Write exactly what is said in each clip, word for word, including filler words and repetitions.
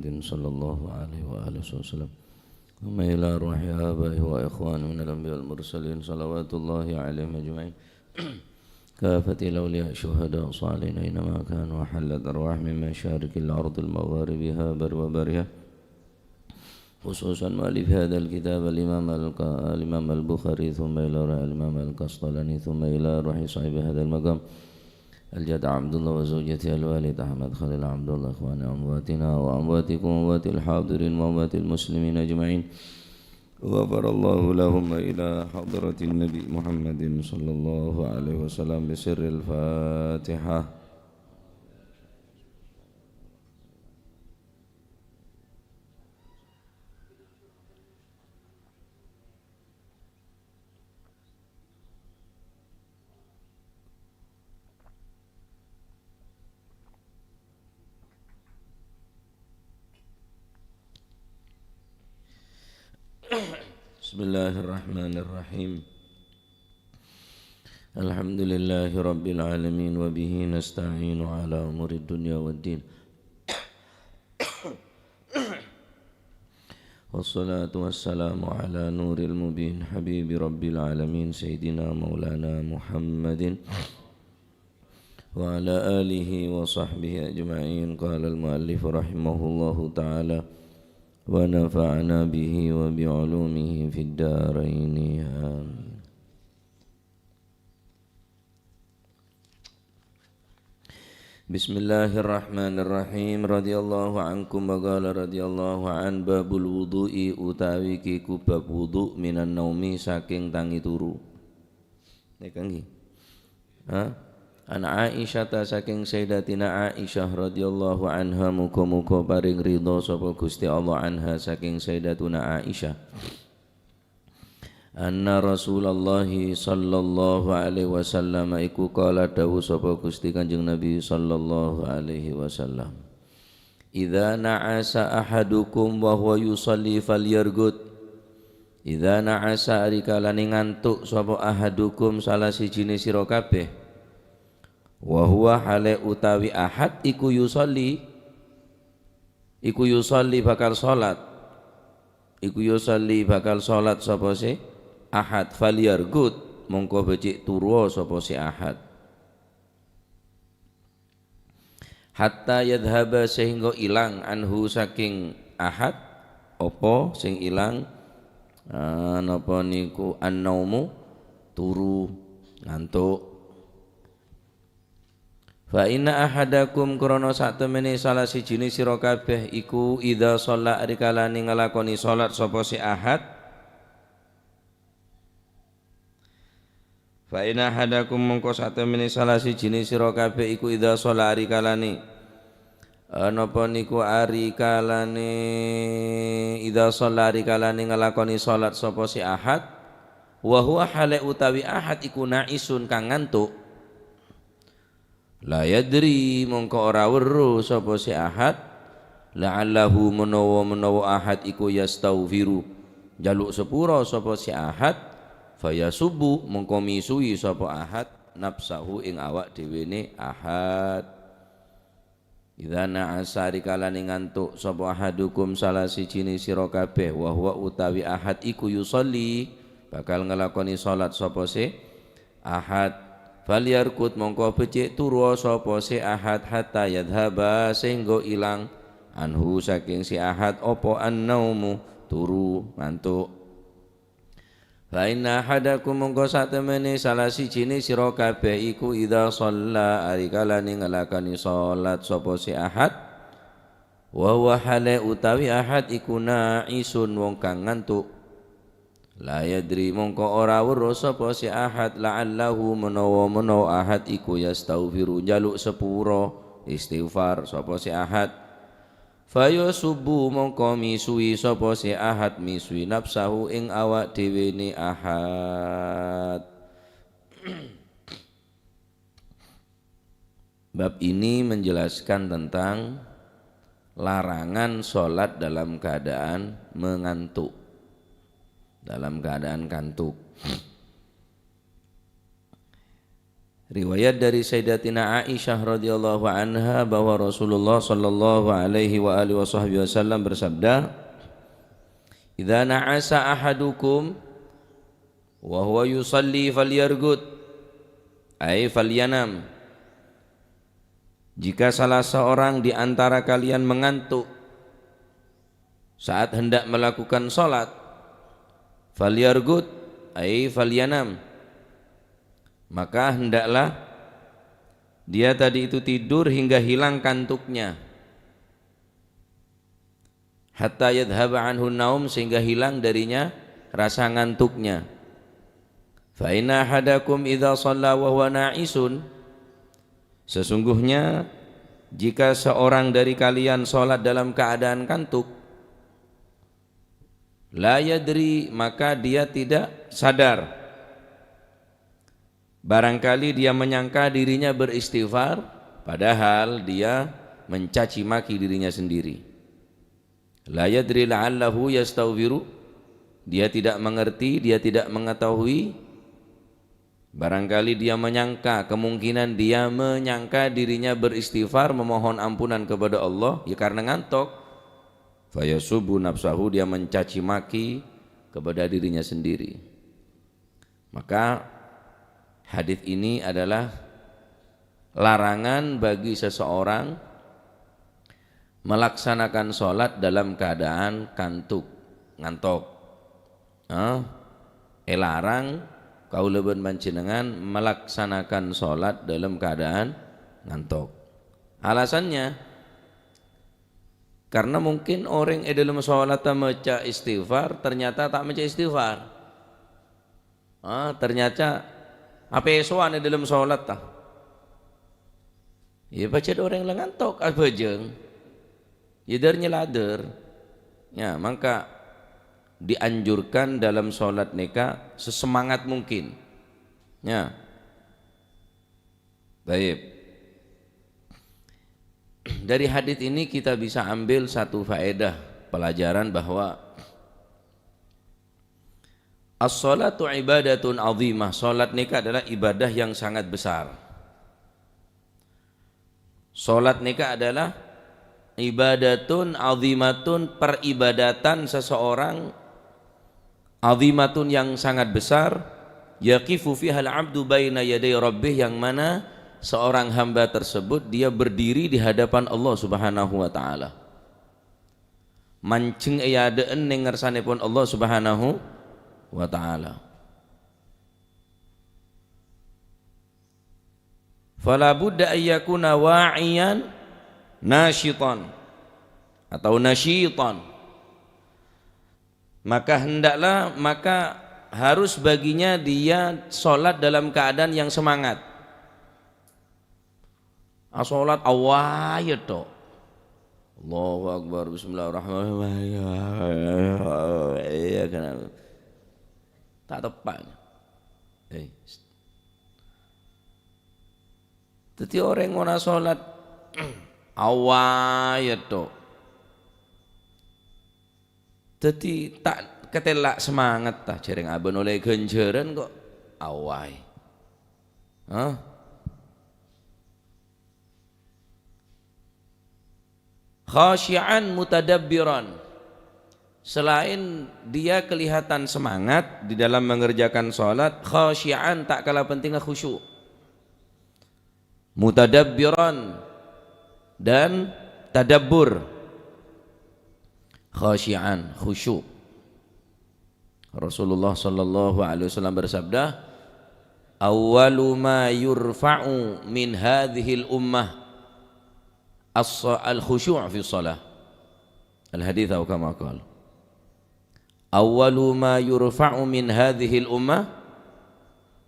صلى الله عليه وآله وسلم. ثم إلى أرواح آبائه وإخوانه من الأنبياء والمرسلين، صلوات الله عليهم أجمعين. كافة الأولياء، شهداء، صالحين، أينما كانوا، وحلت أرواح من مشارق الأرض المغاربها برها وبرها، خصوصا مؤلف هذا الكتاب الإمام الق-، الإمام البخاري، ثم إلى روح الإمام القسطلاني، ثم إلى روح صاحب هذا المقام الجد عبد الله وزوجته الوالد أحمد خليل عبد الله، إخوان أمواتنا وأمواتكم وأموات الحاضرين وأموات المسلمين أجمعين. غفر الله لهم، وإلى حضرة النبي محمد صلى الله عليه وسلم بسر الفاتحة. بسم الله الرحمن الرحيم. الحمد لله رب العالمين، وبه نستعين على أمور الدنيا والدين. والصلاة والسلام على نور المبين، حبيب رب العالمين، سيدنا مولانا محمد وعلى آله وصحبه أجمعين. قال المؤلف رحمه الله تعالى، ونفعنا به وبعلومه في الدارين، آمين. Bismillahirrahmanirrahim. Radhiyallahu ankum wa qala radhiyallahu an, babul wudu'i, utawi kiku bab wudu, minan naumi, saking tangi turu. Nèka ngghi. Ha? An Aisyata, saking Sayyidatina Aisyah radhiyallahu anha, muga-muga paring ridha sapa Gusti Allah, anha, saking Sayyidatuna Aisyah. Anna Rasulullah sallallahu alaihi wasallam iku qala, dawuh sapa Gusti Kanjeng Nabi sallallahu alaihi wasallam, "Idza na'asa ahadukum wa huwa yusalli falyarqud." Idza na'asa, ari kalane ngantuk sapa ahadukum, salah sijine sira kabeh, wa huwa, hale utawi ahad iku yusalli, iku yusalli bakal salat, iku yusalli bakal salat sapa se ahad, falyarqud, mongko becik turuwa sapa se ahad. Hatta yadhhaba, sehingga ilang, anhu, saking ahad, apa sing ilang, ah, napa niku, an-naumu, turu, ngantuk. Fa inna ahadakum, krana satemene salah sijine sira kabeh iku, idza shalla, ari kalane nglakoni salat sapa se ahad. Fa inna ahadakum, mongko satemene salah sijine sira kabeh iku, idza shalla, ari kalane, eh, napa niku, ari kalane, idza shalla, ari kalane nglakoni salat sapa se ahad, wa huwa, hale utawi ahad iku, na'isun, kang ngantuk. La yadri, mongko ora weruh sapa se ahad, la'allahu, menawa-menawa ahad iku, yastaghfiru, njaluk sepura sapa se ahad, fayasubbu, mongko misui sapa ahad, nafsahu, ing awak dhewene ahad. Idza na'asa, ari kalane ngantuk, sapa ahadukum, salah sijine sira kabeh, wa huwa, utawi ahad iku, yusalli, bakal nglakoni salat sapa se ahad, falyarqud, mongko becik turuwa sapa se ahad, hatta yadhhaba, sehingga ilang, anhu, saking se ahad, apa, an-naumu, turu, ngantuk. Fa inna ahadakum, mongko satemene salah sijine sira kabeh iku, idza shalla, ari kalane nglakoni salat sapa se ahad, wa huwa, hale utawi ahad iku, na'isun, wong kang ngantuk. La yadri, mongko ora weruh sapa se ahad, la'allahu, menawa-menawa ahad iku, yastaghfiru, njaluk sepura, istighfar, sapa se ahad. Fayasubbu, mongko misui sapa se ahad, misui nafsahu, ing awak dhewene ahad. Bab ini menjelaskan tentang larangan sholat dalam keadaan mengantuk, dalam keadaan kantuk. Riwayat dari Sayyidatina Aisyah radhiyallahu anha bahwa Rasulullah sallallahu alaihi wa alihi wasahbihi wasallam bersabda, "Idza na'asa ahadukum wa huwa yusalli falyarqud, ay falyanam." Jika salah seorang di antara kalian mengantuk saat hendak melakukan salat, falyarqud, ay falyanam, maka hendaklah dia tadi itu tidur hingga hilang kantuknya. Hatta yadhhaba anhu naum, sehingga hilang darinya rasa ngantuknya. "Fa inna ahadakum idza shalla wa huwa na'isun," sesungguhnya jika seorang dari kalian salat dalam keadaan kantuk, "la yadri," maka dia tidak sadar. Barangkali dia menyangka dirinya beristighfar, padahal dia mencaci maki dirinya sendiri. "La yadri la'allahu yastaghfiru," dia tidak mengerti, dia tidak mengetahui. Barangkali dia menyangka, kemungkinan dia menyangka dirinya beristighfar, memohon ampunan kepada Allah, ya karena ngantok. "Fayasubbu nafsahu," dia mencaci maki kepada dirinya sendiri. Maka hadis ini adalah larangan bagi seseorang melaksanakan salat dalam keadaan kantuk, ngantok. Ah, elarang kaula bân panjhennengngan melaksanakan salat dalam keadaan ngantok. Alasannya, karena mungkin orèng è dâlem salat maca istighfar, ternyata ta' maca istighfar. Ah, ternyata apèsowan è dâlem salat, ta. Iyâ, pajhât orèng la ngantok abhâjâng. Iyâ, dâr nyèla dâr. Ya, mangka dianjurkan dalam salat nèka sesemangat mungkin. Ya. Baik. Dari hadis ini kita bisa ambil satu faedah pelajaran bahwa as-salatu ibadatun azimah. Salat nèka adalah ibadah yang sangat besar. Salat nèka adalah ibadatun azimatun, peribadatan seseorang, azimatun yang sangat besar, yaqifu fihal abdu baina yaday rabbih, yang mana seorang hamba tersebut dia berdiri di hadapan Allah Subhanahu wa Ta'ala. Manjheng è adâ'ân neng ngarsanèpon Allah Subhanahu wa Ta'ala. Fala budda ayyakuna wa'iyan nasyitan atau nasyitan. Maka hendaklah, maka harus baginya dia salat dalam keadaan yang semangat. Ah, salat awayâ tok. Allahu Akbar, bismillahirrahmanirrahim. Iyâ, kenapa? Ta' teppa'. Eh. Dhâddhi orèng mon asalat awayâ tok. Dhâddhi ta' katella' semangat, ta, jhâreng abâ' nolè ghânjhârân kok away. Hah? Khasyi'an mutadabbiran. Selain dia kelihatan semangat di dalam mengerjakan salat, khasyi'an, tak kalah pentingnya khusyuk. Mutadabbiran, dan tadabbur. Khasyi'an, khusyuk. Rasulullah sallallahu alaihi wasallam bersabda, "Awwalu ma yurfa'u min hadhil ummah as-, al-khusyu' fi shalah." Al-hadits, atau kama qal. "Awwalu ma yurfa'u min hadhil ummah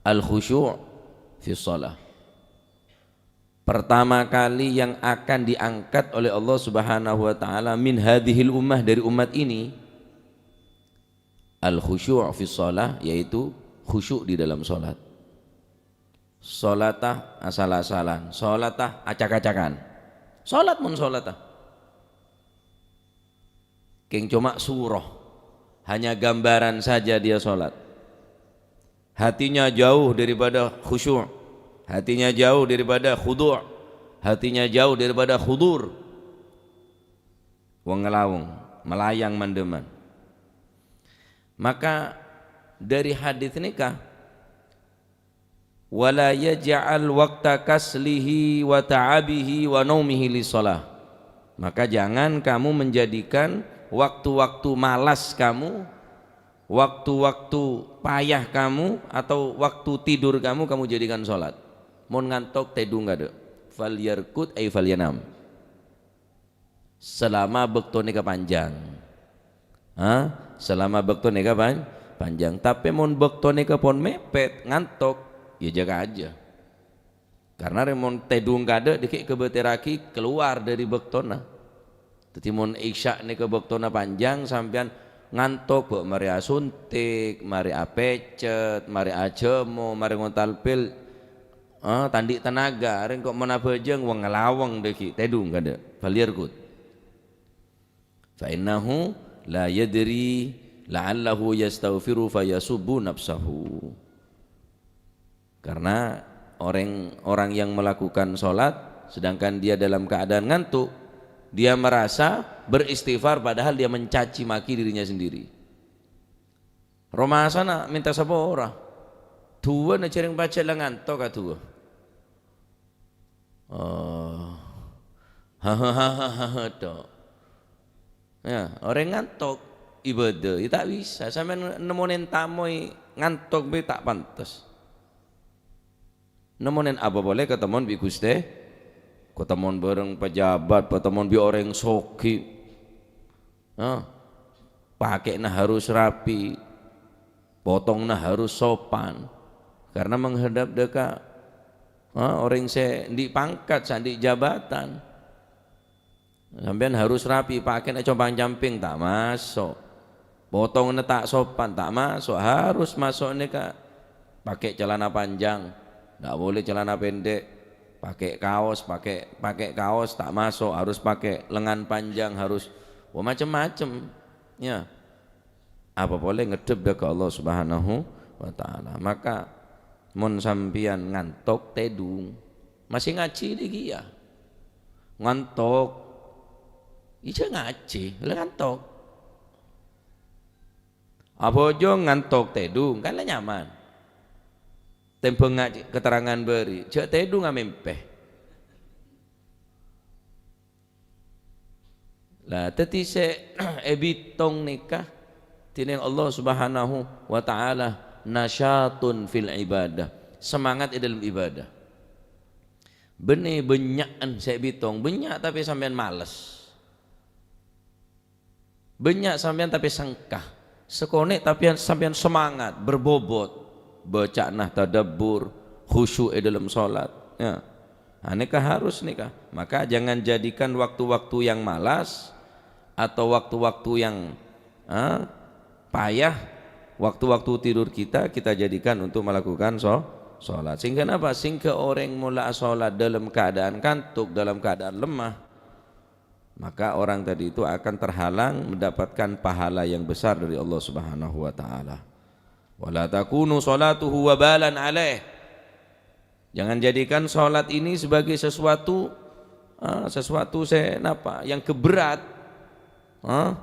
al-khusyu' fi shalah." Pertama kali yang akan diangkat oleh Allah Subhanahu wa Ta'ala min hadhil ummah, dari umat ini, al-khusyu' fi shalah, yaitu khusyuk di dalam salat. Salatah asal-asalan, salatah acak-acakan. Salat mon salatah. Kèng coma surah, hanya gambaran saja dia salat. Hatinya jauh daripada khusyuk. Hatinya jauh daripada khudu', hatinya jauh daripada khudur. Wong ngalawong, malayang mandhâman. Maka dari hadis nèka, "Wa la yaj'al waqta kaslihi wa ta'abihi wa naumihi li shalah." Maka jangan kamu menjadikan waktu-waktu malas kamu, waktu-waktu payah kamu, atau waktu tidur kamu, kamu jadikan sholat. Mon ngantok, tèdung kaadâ'. "Falyarqud ay falyanam." Selama bâkto nèka panjang. Ha? Selama bâkto nèka pan-, panjang. Tapè mon bâkto nèka pon mèpèt, ngantok, ya jâgâ ajâ. Karena rèng mon tèdung kaadâ' dhâggi' kabâtèrraghi kalowar dâri bâktona. Dhâddhi mon isya nèka bâktona panjang, sampèyan ngantok, bâ' marè asuntik, marè apècet, marè ajhâmo, marè ngontal pil, ah, ta' andi' tenaga, rèng ko' mon abhâjâng, wong ngalawong dhâggi', tèdung kaadâ', falyarqud. Fa innahu la yadri la'allahu yastaghfiru fa yasubbu nafsahu. Karena orang, orang yang melakukan sholat, sedangkan dia dalam keadaan ngantuk, dia merasa beristighfar padahal dia mencaci maki dirinya sendiri. Romasana mènta sapora. Duwâna jhâreng pajhât la ngantok kaduwâ. Oh. Hahaha, tok. Ya, orèng ngantok ibadah, ya ta' bisa. Sampèyan nemmonè tamoy ngantok bhâi ta' pantes. Nemmonè apa polè katemmo bi' Ghustè, katemmo bhâreng pejabat, katemmo bi' orèng soghi. Nah, pakèna harus rapi, potongna harus sopan, karena menghadap dâ' ka, ha, orèng sè andi' pangkat, sè andi' jabatan. Sampèyan harus rapi, pakèna compang-camping, ta' maso'. Potongna ta' sopan, ta' maso', harus maso' nèka pakè calana panjang, ndak boleh calana pendek, pakè kaos, pakè, pakè kaos ta' maso', harus pakè lengan panjang, harus, wah, macem-macem, ya. Apa polè ngadhep dâ' ka Allah Subhanahu wa Ta'ala. Maka, mon sampèyan ngantok, tèdung. Masih ngajhi nèki, ya. Ngantok. Ijâ ngajhi, la ngantok. Abhâjâng ngantok tèdung, kan la nyaman. Tèmbhâng ngajhi keterangan bâri', jhâ' tèdung amèmpè. Lah, dhâddhi sè èbitong nèka dhinèng Allah Subhanahu wa Ta'ala nasyatun fil ibadah, semangat è dâlem ibadah. Bânnè bânnya'an sè èbitong, bânnya' tapè sampèyan males. Bânnya' sampèyan tapè sengka. Sakonè' tapè sampèyan semangat, berbobot. Baca'na tadabbur, khusyuk è dâlem sholat. Ya. Nah, nèka harus nèka. Maka jangan jadikan waktu-waktu yang malas atau waktu-waktu yang, ah, payah, waktu-waktu tidur kita, kita jadikan untuk melakukan sho-, sholat. Sehingga apa? Sehingga orèng mola'a sholat dalam keadaan kantuk, dalam keadaan lemah. Maka orang tadi itu akan terhalang mendapatkan pahala yang besar dari Allah Subhanahu wa Ta'ala. "Wa la takunu sholatuhu wabalan alaih." Jangan jadikan sholat ini sebagai sesuatu, ah, sesuatu sè napa, yang keberat. Ah.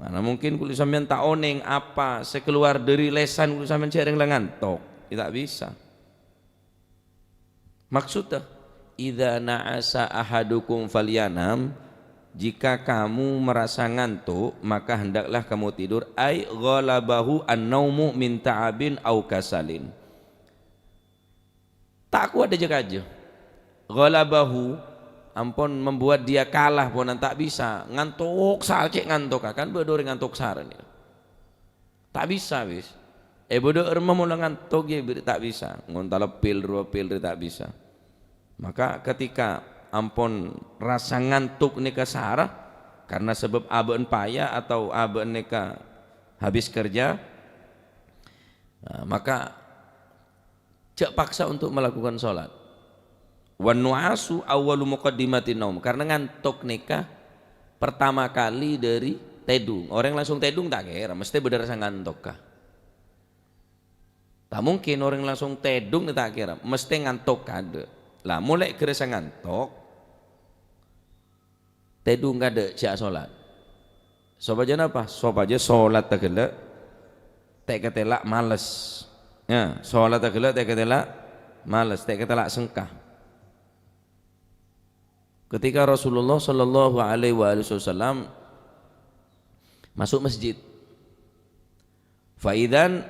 Karena mungkin kulâ sampèyan ta' onèng apa sè kalowar dâri lèsan kulâ sampèyan jhâreng la ngantok. Ya, ta' bisa. Maksudnya, "Idza na'asa ahadukum falyanam," jika kamu merasa ngantuk, maka hendaklah kamu tidur, "ai ghalabahu an-naumu min ta'abin au kasalin." Ta' kowat dâ' jâ-kajâ. Ghalabahu, ampon membuat dia kalah, ponan ta' bisa. Ngantok, sacè' ngantok, kan bâdâ orèng ngantok sarè nèka. Ta' bisa, wis. È, bâdâ remma mola ngantok, ya, bir-, ta' bisa. Ngontal pil, rowa pil, ta' bisa. Maka ketika ampon rasa ngantuk nèka sara, karena sebab abâ'na paya atau abâ'na nèka habis kerja, nah, maka jhâ' paksa untuk melakukan sholat. "Wan nu'asu awwalu muqaddimatin naum." Karena ngantok nèka pertama kali dâri tèdung. Orèng langsung tèdung ta' kèra, mesti bâdâ rasa ngantok, ka. Ta' mungkin orèng langsung tèdhung ta' kèra, mestè ngantok kaadâ'. Lah, molaè ghârâsa ngantok, tèdhung kaadâ' jhâ' asolat. Sopajâ napa? Sopajâ solatta ghellâ' ta' katèla' males. Ya, solatta ghellâ' ta' katèla' males, ta' katèla' sengka. Ketika Rasulullah sallallahu alaihi wa alihi wasallam masuk masjid, "Fa idzan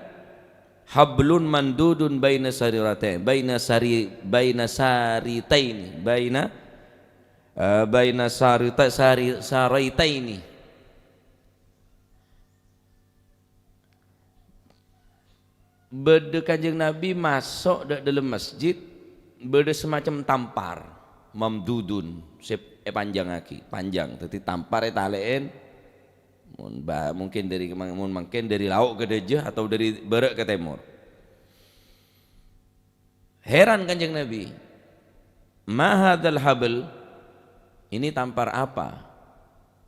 hablun mamdudun baina sariratain, baina sari-, baina saritaini, baina, eh, baina sarita-, sari-, saritaini." Bâdâ Kanjeng Nabi maso' dâ', dâlem masjid, bâdâ semacam tampar, mamdudun, sè èpanjhângaghi, panjhâng. Dhâddhi, tampar ètalè'è, mon ba-, mungkin dâri, mon mangkèn dâri lao' ka dâjâ atau dâri bârâ' ka tèmor. Heran Kanjeng Nabi, "Ma hadzal habl? Ini tampar apa?"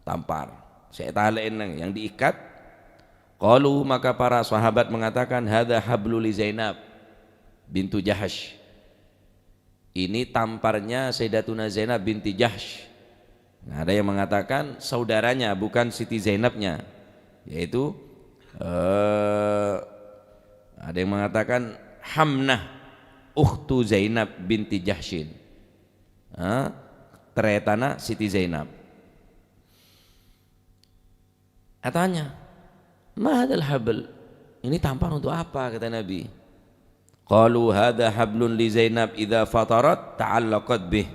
Tampar. Sè ètalè'è neng, yang diikat. Qalu, maka para sahabat mengatakan, "Hadza hablu li Zainab bintu Jahsy." Ini tamparnya Sayyidatuna Zainab binti Jahsy. Nah, ada yang mengatakan saudaranya, bukan Siti Zainabnya, yaitu, eh, ada yang mengatakan Hamnah, ukhtu Zainab binti Jahsyin. Ha? Tarètanna Siti Zainab. Atanya, "Ma hadzal habl? Ini tampar untuk apa?" kata Nabi. Qalu, "Hadza hablun li Zainab, idza fatarat ta'allaqat bih."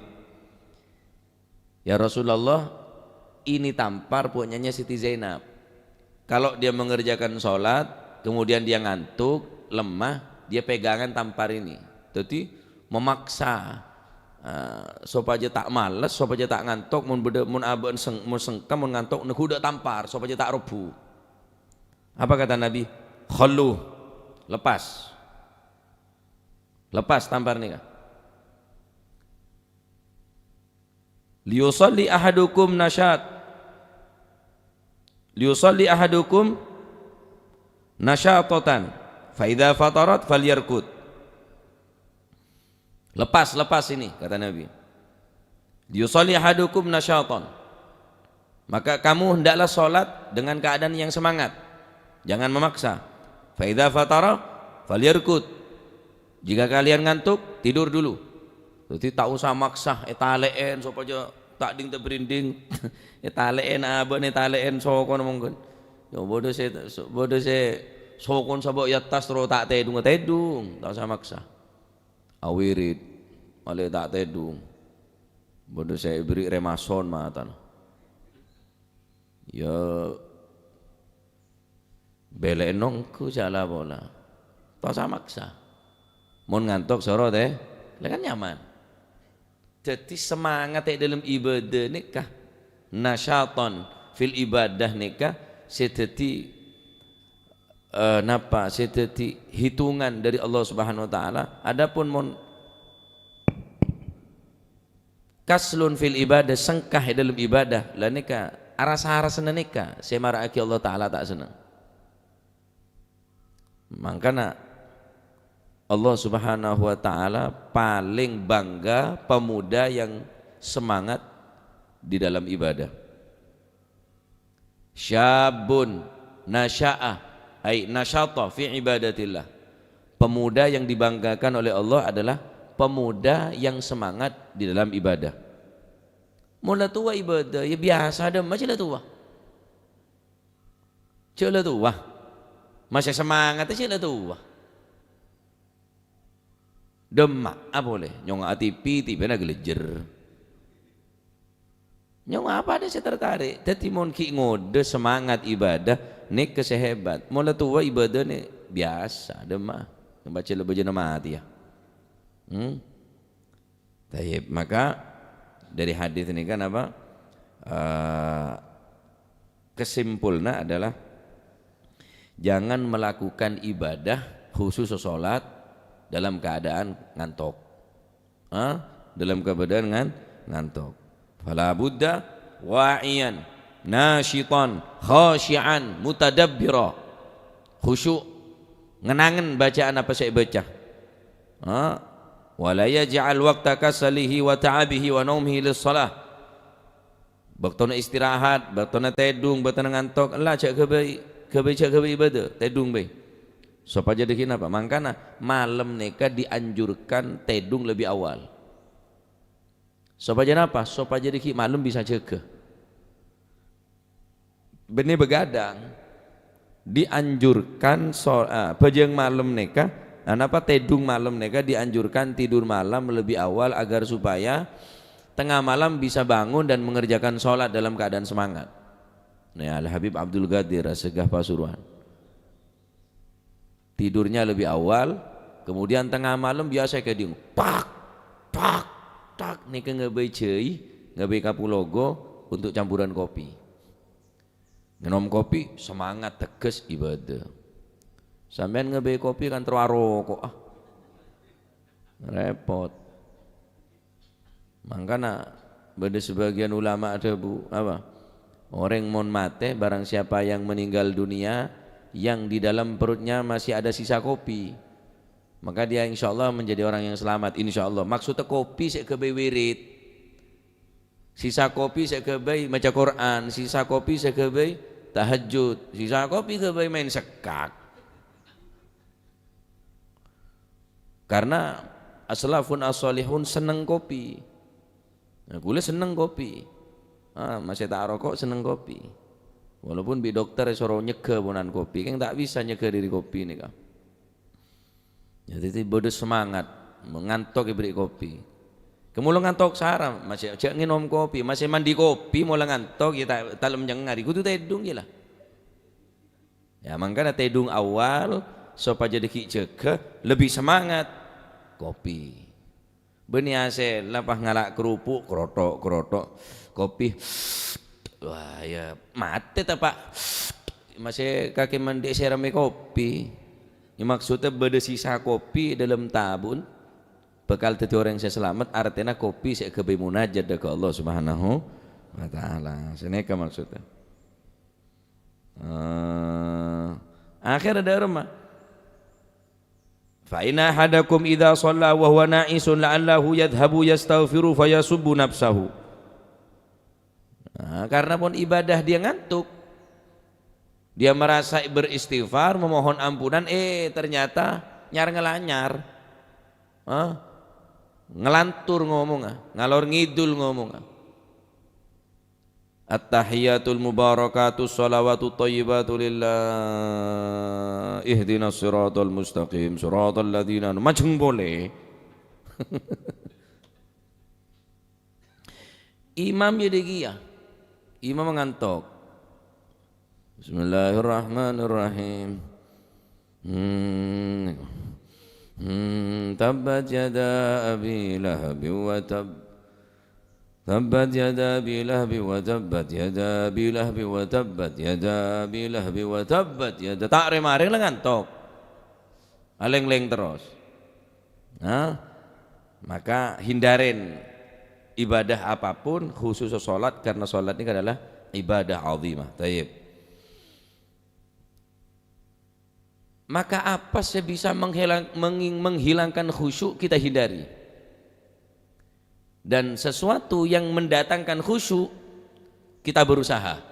"Ya Rasulullah, ini tampar punyanya Siti Zainab. Kalau dia mengerjakan sholat, kemudian dia ngantuk, lemah, dia pegangan tampar ini." Jadi, memaksa, eh, sopajâ ta' males, sopajâ ta' ngantok, mon bâdâ, mon abâ'na seng-, mon sengka, mon ngantok, nèko dâ' tampar, sopajâ ta' robbhu. Apa kata Nabi? "Khallu, lepas. Lepas tampar nèka." "Liyusalli ahadukum nasyat. Liyusalli ahadukum nasyatatan. Fa idza fatarat falyarkud." "Lepas, lepas ini," kata Nabi. "Liyusalli ahadukum nasyatan." Maka kamu hendaklah sholat dengan keadaan yang semangat. Jangan memaksa. "Fa idza fatara falyarkud." Jika kalian ngantuk, tidur dulu. Jadi, ta' osa maksa, ètalè'è sopajâ ta' ding-tabrinding. Ètalè'è abâ'na, ètalè'è sokona mongghun. Ya, bâdâ sè, bâdâ sè sokona sabâ' è attas terro ta' tèdhung, tèdhung. Ta' osa maksa. Awirid, malè ta' tèdhung. Bâdâ sè èberri' remason matana. Ya, bellâ'â nongghu jhâ' la pola. Ta' osa maksa. Mon ngantok soro tè, la kan nyaman. Dhâddhi semangat è dâlem ibâdâ nèka, nasyatan fil ibadah nèka sè dhâddhi, eh, napa, sè dhâddhi hitungan dâri Allah Subhanahu wa Ta'ala. Adapun mon kaslun fil ibadah, sengka è dâlem ibadah, la nèka, aras-arasna nèka sè mara'aghi Allah Ta'ala ta' senneng. Mangkana Allah Subhanahu wa Ta'ala paling bangga pemuda yang semangat di dalam ibadah. Syabun nasya'a, ay nasyata fi ibadatillah. Pemuda yang dibanggakan oleh Allah adalah pemuda yang semangat di dalam ibadah. Mon la towa ibadah, ya biasa, dâ' emma jhâ' la towa. Jhâ' la towa. Masè semangat jhâ' la towa. Dâ' emma'a polè, nyongnga'a T V, T V-na ghâlejjhâr. Nyongnga'a padâ sè tertarik. Dhâddhi mon ghi' ngodâ semangat ibadah, nèka sè hebat. Mon la towa ibadahna biasa, dâ' emma'a. Nyong bâjâ la bâjâna matè, ya. Hmm? Tayyib, maka dari hadis ini kan apa? Eh, kesimpulnya adalah jangan melakukan ibadah khusus sholat dalam keadaan ngantuk. Hah? Dalam keadaan ngan-, ngantuk. Fala budda wa'iyan, nasyitan, khasyi'an, mutadabbira. Khusyuk, Ngen-angen bâca'an apa sè èbâca. Ha? "Wa la yaj'al waqta kasalihi wa ta'abihi wa naumihi lis-shalah." Bâktona istirahat, bâktona tèdung, bâktona ngantok, ella jhâ' ghâbây, ghâbây jhâ' ghâbây ibâdâ, tèdung bhâi. Sopajâ dhâggi' napa? Mangkana malem nèka dianjurkan tèdung lebbi awal. Sopajâ napa? Sopajâ dhâggi' malem bisa jâgâ. Bânnè bhâghadhâng, dianjurkan so-, eh, bhâjâng malem nèka, eh, napa, tèdung malem nèka dianjurkan tidur malam lebih awal agar supaya tengah malam bisa bangun dan mengerjakan sholat dalam keadaan semangat. Nah, Al Habib Abdul Qadir Assegaf Pasuruan. Tidurnya lebih awal, kemudian tengah malam biasa kèdhing, tak, tak, tak, nèka ngabây jhâi, ngabây kapologo untuk campuran kopi. Ngènom kopi, semangat, teges, ibadah. Sampèyan ngabây kopi kan terro aroko', ah. Repot. Mangkana bâdâ sebagian ulama adhâbu, apa? Orèng mon matè, barang siapa yang meninggal dunia, yang di dalam perutnya masih ada sisa kopi, maka dia insya Allah menjadi orang yang selamat, insya Allah. Maksudnya kopi sè ghâbây wirid. Sisa kopi sè ghâbây maca Quran, sisa kopi sè ghâbây tahajud, sisa kopi ghâbây main sekkak. Karena as-salafun as-shalihun seneng kopi. Nah, ghulâ seneng kopi. Ah, masè ta' aroko' seneng kopi. Walaupun bi' dokter èsoro nyegghâ ponan kopi, kèng ta' bisa nyegghâ dhâri kopi nèka. Jadi, ti-, bâdâ semangat, ngantok èberri' kopi. Kè mola ngantok sara, masè jhâ' ngènom kopi, masè mandi kopi, mola ngantok, ya ta-, ta' lem nyengar, kodhu tèdung, ya lah. Ya, mangkana tèdung awal, sopajâ dhâggi' jâgâ, lebbi semangat. Kopi. Bânnè asèlla pas ngala' kerupuk, krothok-krothok. Kopi. Wah, ya, matè ta', Pak? Masè kakè mandi sèremmè kopi. Ya, maksudnya bâdâ sisa kopi dalam tabun. Bhâkal dhâddhi orèng sè salamet, artèna kopi sè èghâbây munajat dâ' ka Allah Subhanahu wa Ta'ala. Sanèka maksudnya. Eh, akhèr dâ' remma. "Fa inna ahadakum idza shalla wa huwa na'isun la'allahu yadhhabu yastaghfiru fa yasubbu nafsahu." Nah, karena pon ibadah dia ngantuk. Dia merasa beristighfar, memohon ampunan, eh, ternyata nyar-ngelanyar. Hah? Ngelantur ngomongnga, ngalor ngidul ngomongnga. "At-tahiyyatul mubarakatus shalawatut thayyibatu lillah. Ihdinas siratal mustaqim, siratal ladzina anu," majheng polè. Imam ya dâgiyâ. Imam ngantok. Bismillahirrahmanirrahim. Hmm. Hmm. Tabbat yada Abi Lahab wa tab. Tabbat yada Abi Lahab wa tabbat yada Abi Lahab wa tabbat yada Abi Lahab wa tabbat yada. Ta' rè-marè la ngantok. Alèng-lèng terros. Nah, maka hindarèn ibadah apapun, khusus sholat, karena sholat ini adalah ibadah azimah. Tayyib. Maka apa sih bisa menghilang-, menging-, menghilangkan khusyuk, kita hindari. Dan sesuatu yang mendatangkan khusyuk, kita berusaha.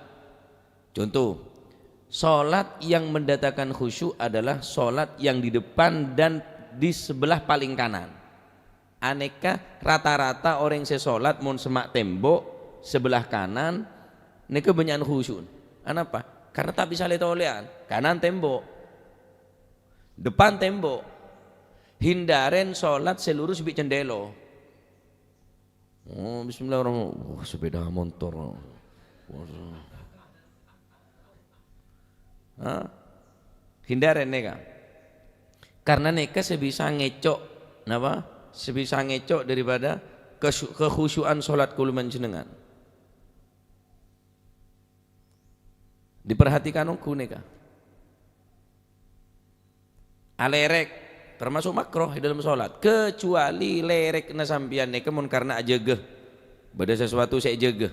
Contoh, sholat yang mendatangkan khusyuk adalah sholat yang di depan dan di sebelah paling kanan. Anèka rata-rata orèng sè sholat mon semma' tembok sebelah kanan, nèka bânnya'an khusyuk. Anapa? Karena ta' bisa lè-tolèan. Kanan tembok. Depan tembok. Hindarèn sholat sè lurus bi' cendhèlo. Oh, bismillahirrahmanirrahim. Wah, sepeda motor. Wah. Hah? Hindarèn nèka. Karena nèka sè bisa ngèco', napa? Sè bisa ngèco' daripada kesyu-, kekhusyu'an sholat kaulâ panjhennengngan. Diperhatikan ongghu nèka. Alèrèk termasuk makruh è dâlem sholat, kecuali lèrèkna sampèyan nèka mon karena ajâgâ. Bâdâ sesuatu sè èjâgâ.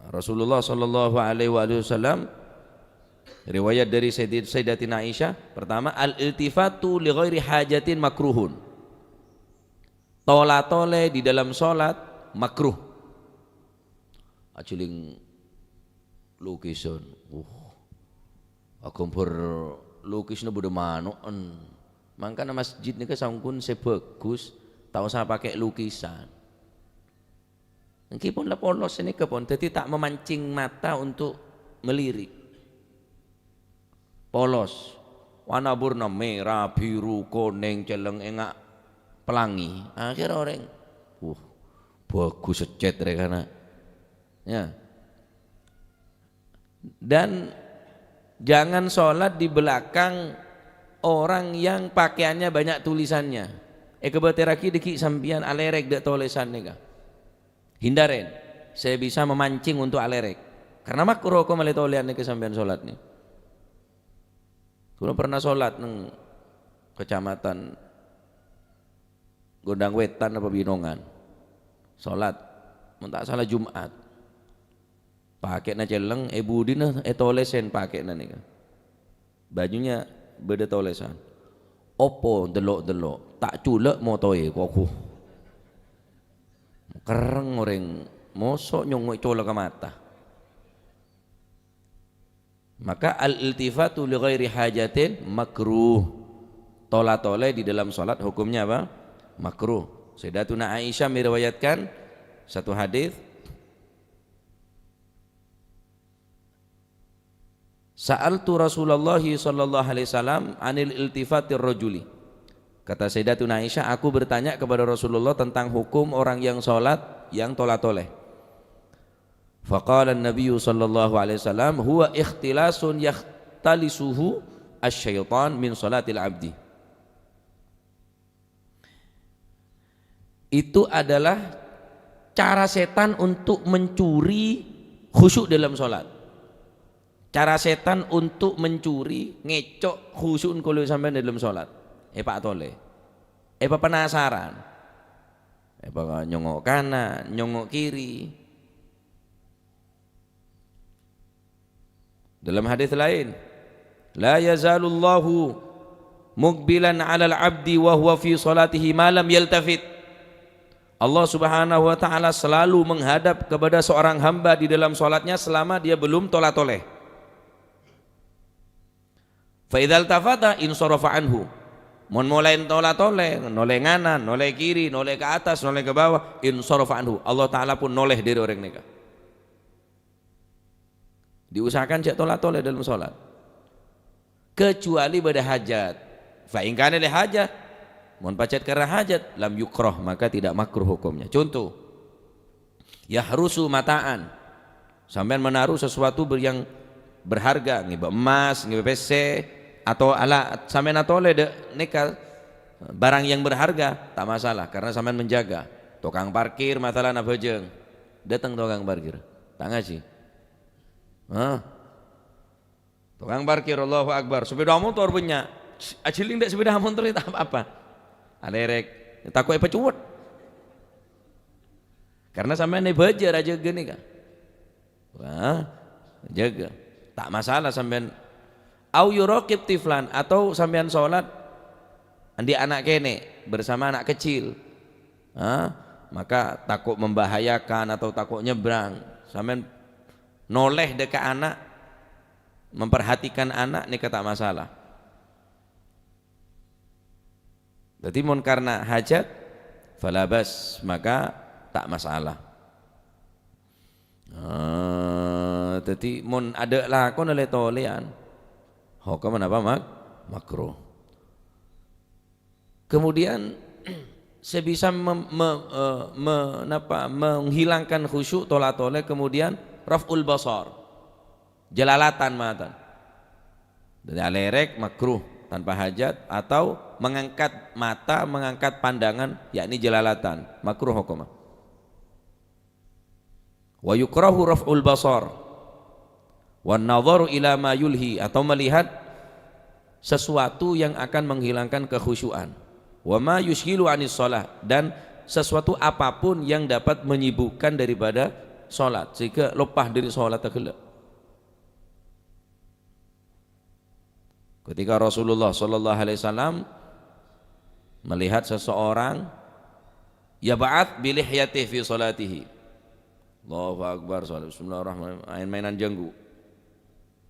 Rasulullah sallallahu alaihi wa alihi wasallam Riwayat dari Sayyidit-, Sayyidatina Aisyah, pertama, "Al-iltifatu li ghairi hajatin makruhun." Tola-tole di dalam sholat makruh. Ajeling lukisan. Uh, agambar lukisna bâdâ mano'en. Mangkana masjid nèka sampun sè bhâghus, ta' osa pakè lukisan. Èngghi pon la polos nèka pon, dhâddhi ta' memancing mata untuk melirik. Polos. Warna-burna mèra, biru, konèng, celleng, enga', pelangi. Akhir orèng, "Wah, bhâghus seccèt rè kana'." Ya. Dan jangan sholat di belakang orang yang pakaiannya banyak tulisannya. Èkabâtèrraghi dhâggi' sampèyan alèrèk dâ' tolèsan nèka. Hindarè sè bisa memancing untuk alèrèk. Karena makruh kok malè tolèyan nèka sampèyan sholat nè. Kaulâ pernah sholat neng kecamatan Gondang Wetan apa Binongan. Sholat, mon ta' sala Jumat. Pakèna celleng, è budina ètolèsèn pakèna nèka. Bajunya bâdâ tolèsan. Apa ndello'-ndello', ta' culâ' motoè, koku. Kerreng orèng, moso' nyongngo' ècolâ ka mata. Maka al-iltifatu li ghairi hajatin makruh. Tola-tole di dalam sholat hukumnya apa? Makruh. Sayyidatuna Aisyah meriwayatkan satu hadis, "Sa'altu Rasulullah sallallahu alaihi wasallam anil iltifatir rajuli." Kata Sayyidatuna Aisyah, "Aku bertanya kepada Rasulullah tentang hukum orang yang sholat yang tola-tole." Faqala Nabi sallallahu alaihi wasallam, "Huwa ikhtilasun yakhtalisuhu asy-syaitan min sholatil abdi." Itu adalah cara setan untuk mencuri khusyuk dalam sholat. Cara setan untuk mencuri, ngecok khusyuk kaulâ sampèyan dalam sholat. Èpatolè. Èpapenasaran. Èpa-, nyongngo' kana', nyongngo' kiri. Dalam hadis lain, "La yazalullahu muqbilan 'alal 'abdi wa huwa fi sholatihi ma lam yaltafit." Allah Subhanahu wa Ta'ala selalu menghadap kepada seorang hamba di dalam sholatnya selama dia belum tola-tole. "Fa idzal tafata insarafa anhu." Mon molaè tola-tole, nolè nganan, nolè kiri, nolè ka attas, nolè ka bawah, insarafa anhu. Allah Ta'ala pun nolè dâri orèng nèka. Diusahakan jhâ' tola-tole dalam sholat. Kecuali bâdâ hajat. Fa in kana li hajat. Mon pajhât karena hajat, lam yukrah, maka tidak makruh hukumnya. Contoh, yahrusu mata'an. Sampèyan menaruh sesuatu ber-, yang berharga, ngibâ emmas, ngibâ pèssè, atau ala-, sampèyan atolè dâ' nèka barang yang berharga, ta' masalah, karena sampèyan menjaga. Tokang parkir, masalah abhâjâng. Dâteng tokang parkir, ta' ngajhi. Hah? Tokang parkir, Allahu Akbar. Sepeda motor bânnya'. Ajeling dâ' sepeda motor, ta' apa-apa. Alèrèk. Tako' èpacowet. Karena sampèyan èbâjâ rajâ ghânèka. Wah, jâgâ. Ta' masalah sampèyan. Au yuraqib tiflan, atau sampèyan sholat andi' ana' kènè' bersama anak kecil. Hah? Maka tako' membahayakan atau tako' nyebrang. Sampèyan nolè dâ' ka ana', memperhatikan ana' nèka ta' masalah. Dhâddhi, mon karena hajat, fala bas, maka ta' masalah. Ah, dhâddhi, mon adâ' lakon lè-tolèyan, hokomma napa mak-, makruh. Kemudian, sè bisa mem-, me-, eh, me-, napa, menghilangkan khusyuk, tola-tole, kemudian raf'ul basar. Jalalatan matan. Jadi alèrèk makruh tanpa hajat atau mengangkat mata, mengangkat pandangan, yakni jalalatan, makruh hukumnya. Wa yukrahu raf'ul basar wan nadharu ila ma yulhi, atau melihat sesuatu yang akan menghilangkan kekhusyuan. Wa ma yushghilu anis shalah, dan sesuatu apapun yang dapat menyibukkan daripada salat, sehingga loppa dari salat ghellâ'. Ketika Rasulullah sallallahu alaihi wasallam melihat seseorang yab'ath bi lihyatihi fi salatihi. Allahu Akbar, salat, bismillahirrahmanirrahim, main-mainan janggu.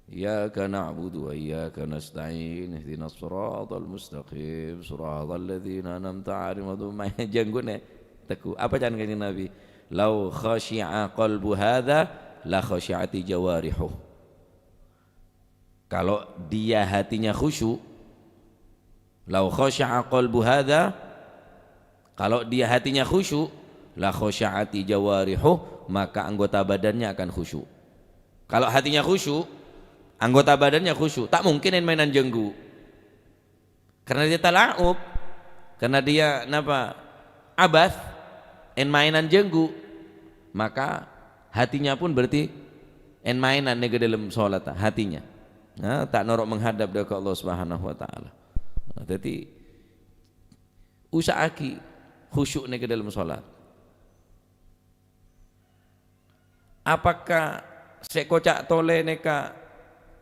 Iyyaka na'budu wa iyyaka nasta'in, ihdinas siratal mustaqim, siratal ladzina an'amta 'alaihim, main jangguna. Teguh. Apa can Kanjeng Nabi? "Lau khasyi'a qalbu hadza la khasyi'ati jawarihuh." Kalau dia hatinya khusyuk, "Lau khasyi'a qalbu hadza," kalau dia hatinya khusyuk, "la khasyi'ati jawarihuh," maka anggota badannya akan khusyuk. Kalau hatinya khusyuk, anggota badannya khusyuk, tak mungkin main-mainan janggu. Karena dia tala'ub, karena dia napa? Abath, main-mainan janggu, maka hatinya pun berarti main-mainan nèka dâlem salat, hatinya. Nah, ta' noro' menghadap dâ' ka Allah Subhanahu wa Ta'ala. Nah, dhâddhi, usa'aghi khusyuk nèka dâlem salat. Apakah sè koca' tolè nèka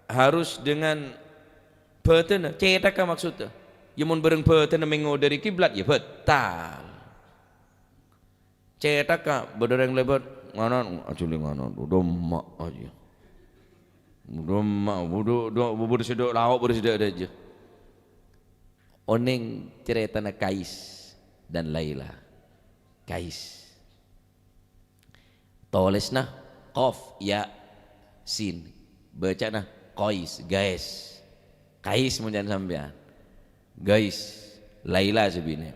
harus dengan bhâdhânna? Cèthagghâ maksodda. Ya, mon bhâreng bhâdhânna mèngo dâri kiblat, ya bhâtal. Cèthagghâ, bâdâ rèng lèbât, nganan, ajhuli nganan, dâ' emma' ajâ. Dâ' emma', budhu, dâ', budhu sè dâ' lao', budhu sè dâ' dâjâ. Onèng carètana Kais dan Laila. Kais. Tolèsna qaf, ya, sin. Bâcana Qais, Gais. Kais mon can sampèyan. Gais, Laila sè binè'.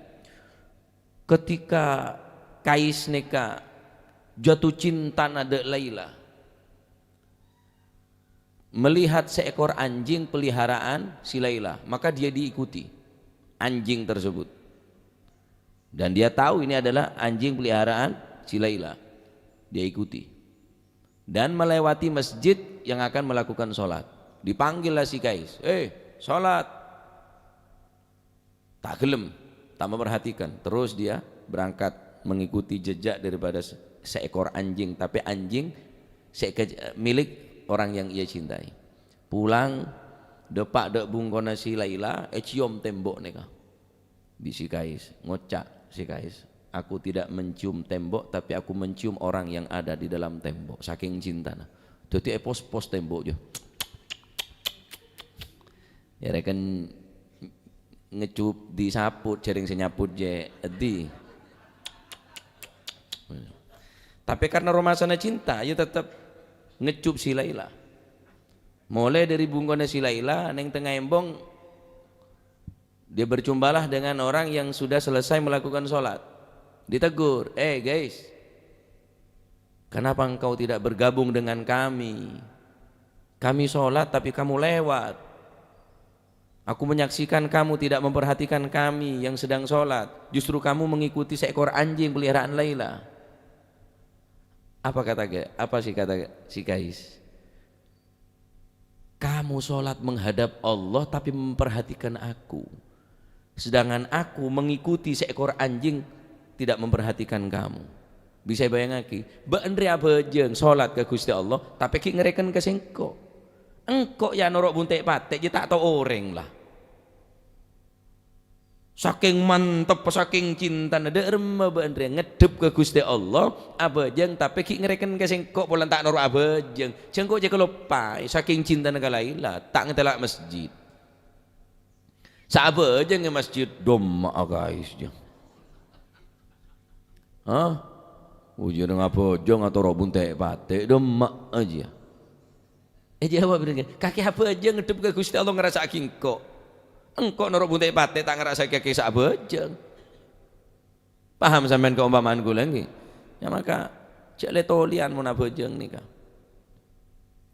Ketika Kais nèka jatuh cintana dâ' Laila, melihat seekor anjing peliharaan si Laila, maka dia diikuti anjing tersebut. Dan dia tahu ini adalah anjing peliharaan si Laila. Dia ikuti. Dan melewati masjid yang akan melakukan sholat. Dipanggillah si Kais, "Eh, sholat!" Ta' ghellem, ta' memperhatikan. Terus dia berangkat mengikuti jejak daripada se-, seekor anjing, tapi anjing se-, ke-, milik orang yang ia cintai. Pulang, dâpa' dâ' bungkona si Laila, èciom tembok nèka. Bi' si Kais, ngoca' si Kais, "Aku tidak mencium tembok, tapi aku mencium orang yang ada di dalam tembok." Saking cintana. Dhâddhi èpos-pos tembok, jâ. Ya, rèken ngecup di saput, jhâreng sè nyaput jè èdhi. Tapè karna romasana cinta, ya tetep ngecup si Laila. Molaè dâri bungkona si Laila, neng tengnga embong, dia berjumpalah dengan orang yang sudah selesai melakukan sholat. Ditegur, "Eh, guys, kenapa engkau tidak bergabung dengan kami? Kami sholat, tapi kamu lewat. Aku menyaksikan kamu tidak memperhatikan kami yang sedang sholat. Justru kamu mengikuti seekor anjing peliharaan Laila." Apa kata Ga-, apa sih kata si Kais? "Kamu sholat menghadap Allah tapi memperhatikan aku. Sedangkan aku mengikuti seekor anjing tidak memperhatikan kamu." Bisa èbâjângngaghi, bâ'na rèya abhâjâng sholat ka Ghustè Allah, tapè ghi' ngarèken ka sèngko'. Engko' ya noro' bunte' patè', jâ ta' tao orèng la. Sakèng mantep, sakèng cintana, dâ' remma bâ'na rèya ngeddhep ka Ghustè Allah, abhâjâng, tapè ghi' ngarèken ka sèngko' polana ta' noro' abhâjâng. Sèngko' jâ kaloppaè, sakèng cintana ka Laila, ta' ngatela' masjid. Sè abhâjâng è masjid, dâ' emma'a Kais, jâ. Hah? Ujâna ngabhâjâng atoro' bunte' patè', dâ' emma'a jâ. Èjâwâb rèya, "Kakè abhâjâng ngeddhep ka Ghustè Allah ngarassa'aghi engko'. Engko' noro' bunte' patè' ta' ngarassa'aghi kakè sè abhâjâng." Paham sampèyan kaompama'an kaulâ, ènggi? Ya, maka, jâ' lè-tolèyan mon abhâjâng nèka.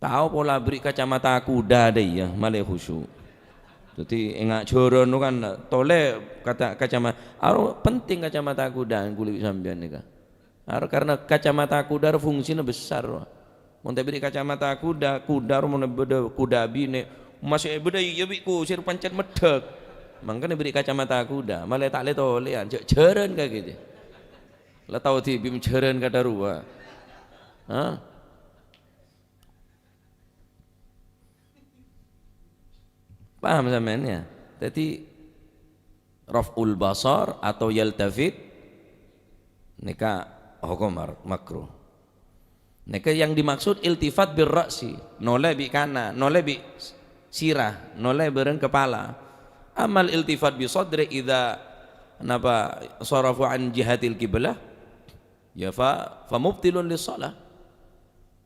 Tao pola bâri' kacamata kuda dâ' iyâ, malè khusyuk. Dhâddhi, enga' jhârân kan, tolè kata-, kacama-, aro penting kacamata kuda kaulâ bi' sampèyan nèka. Ar-, karena kacamata kuda ro fungsina besar, wa. Mon ta' èbâri' kacamata kuda, kuda ro mon bâdâ kuda binè', masè bâdâ iyâ bi' kusir pancèt meddhâk. Mangkana èbâri' kacamata kuda, malè ta' lè-tolèyan, jâ-, jhârân kakè jâ. La tao dhibi' jhârân kadhâ' rowa. Hah? Paham sampèyan, ya? Dhâddhi, raf'ul basar atau yaltafit nèka hokom har-, makruh. Nèka yang dimaksud iltifat bir ra'si, nolè bi' kana, nolè bi' sirah, nolè bârâng kepala. Amal iltifat bi sadri idza napa sarafu an jihatil qiblah, ya fa, fa mubtilun lis shalah.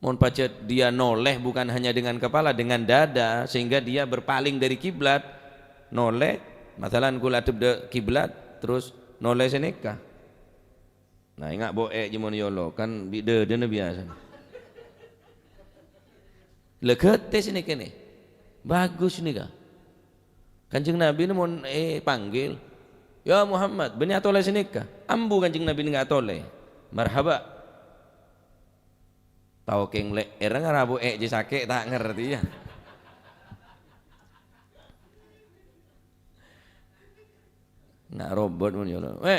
Mon pajhât dia nolè bukan hanya dengan kepala, dengan dada, sehingga dia berpaling dari kiblat, nolè, masalan, kaulâ adhep dâ' kiblat, terus nolè sè nèka. Nah, enga' bo'è' jâ' mon yolo, kan bi' dâdâna biyasana. La ghâtè sè nèka nè. Bagus nèka. Kanjeng Nabi nè mon èpanggil, "Ya Muhammad, bânnè atolè sè nèka." Ambu Kanjeng Nabi nèka atolè. Marhaba. Tao kèng lè'èrra ngara bo'è' jâ' sakè' ta' ngartè, ya. Na' robot mon yolo. Wè,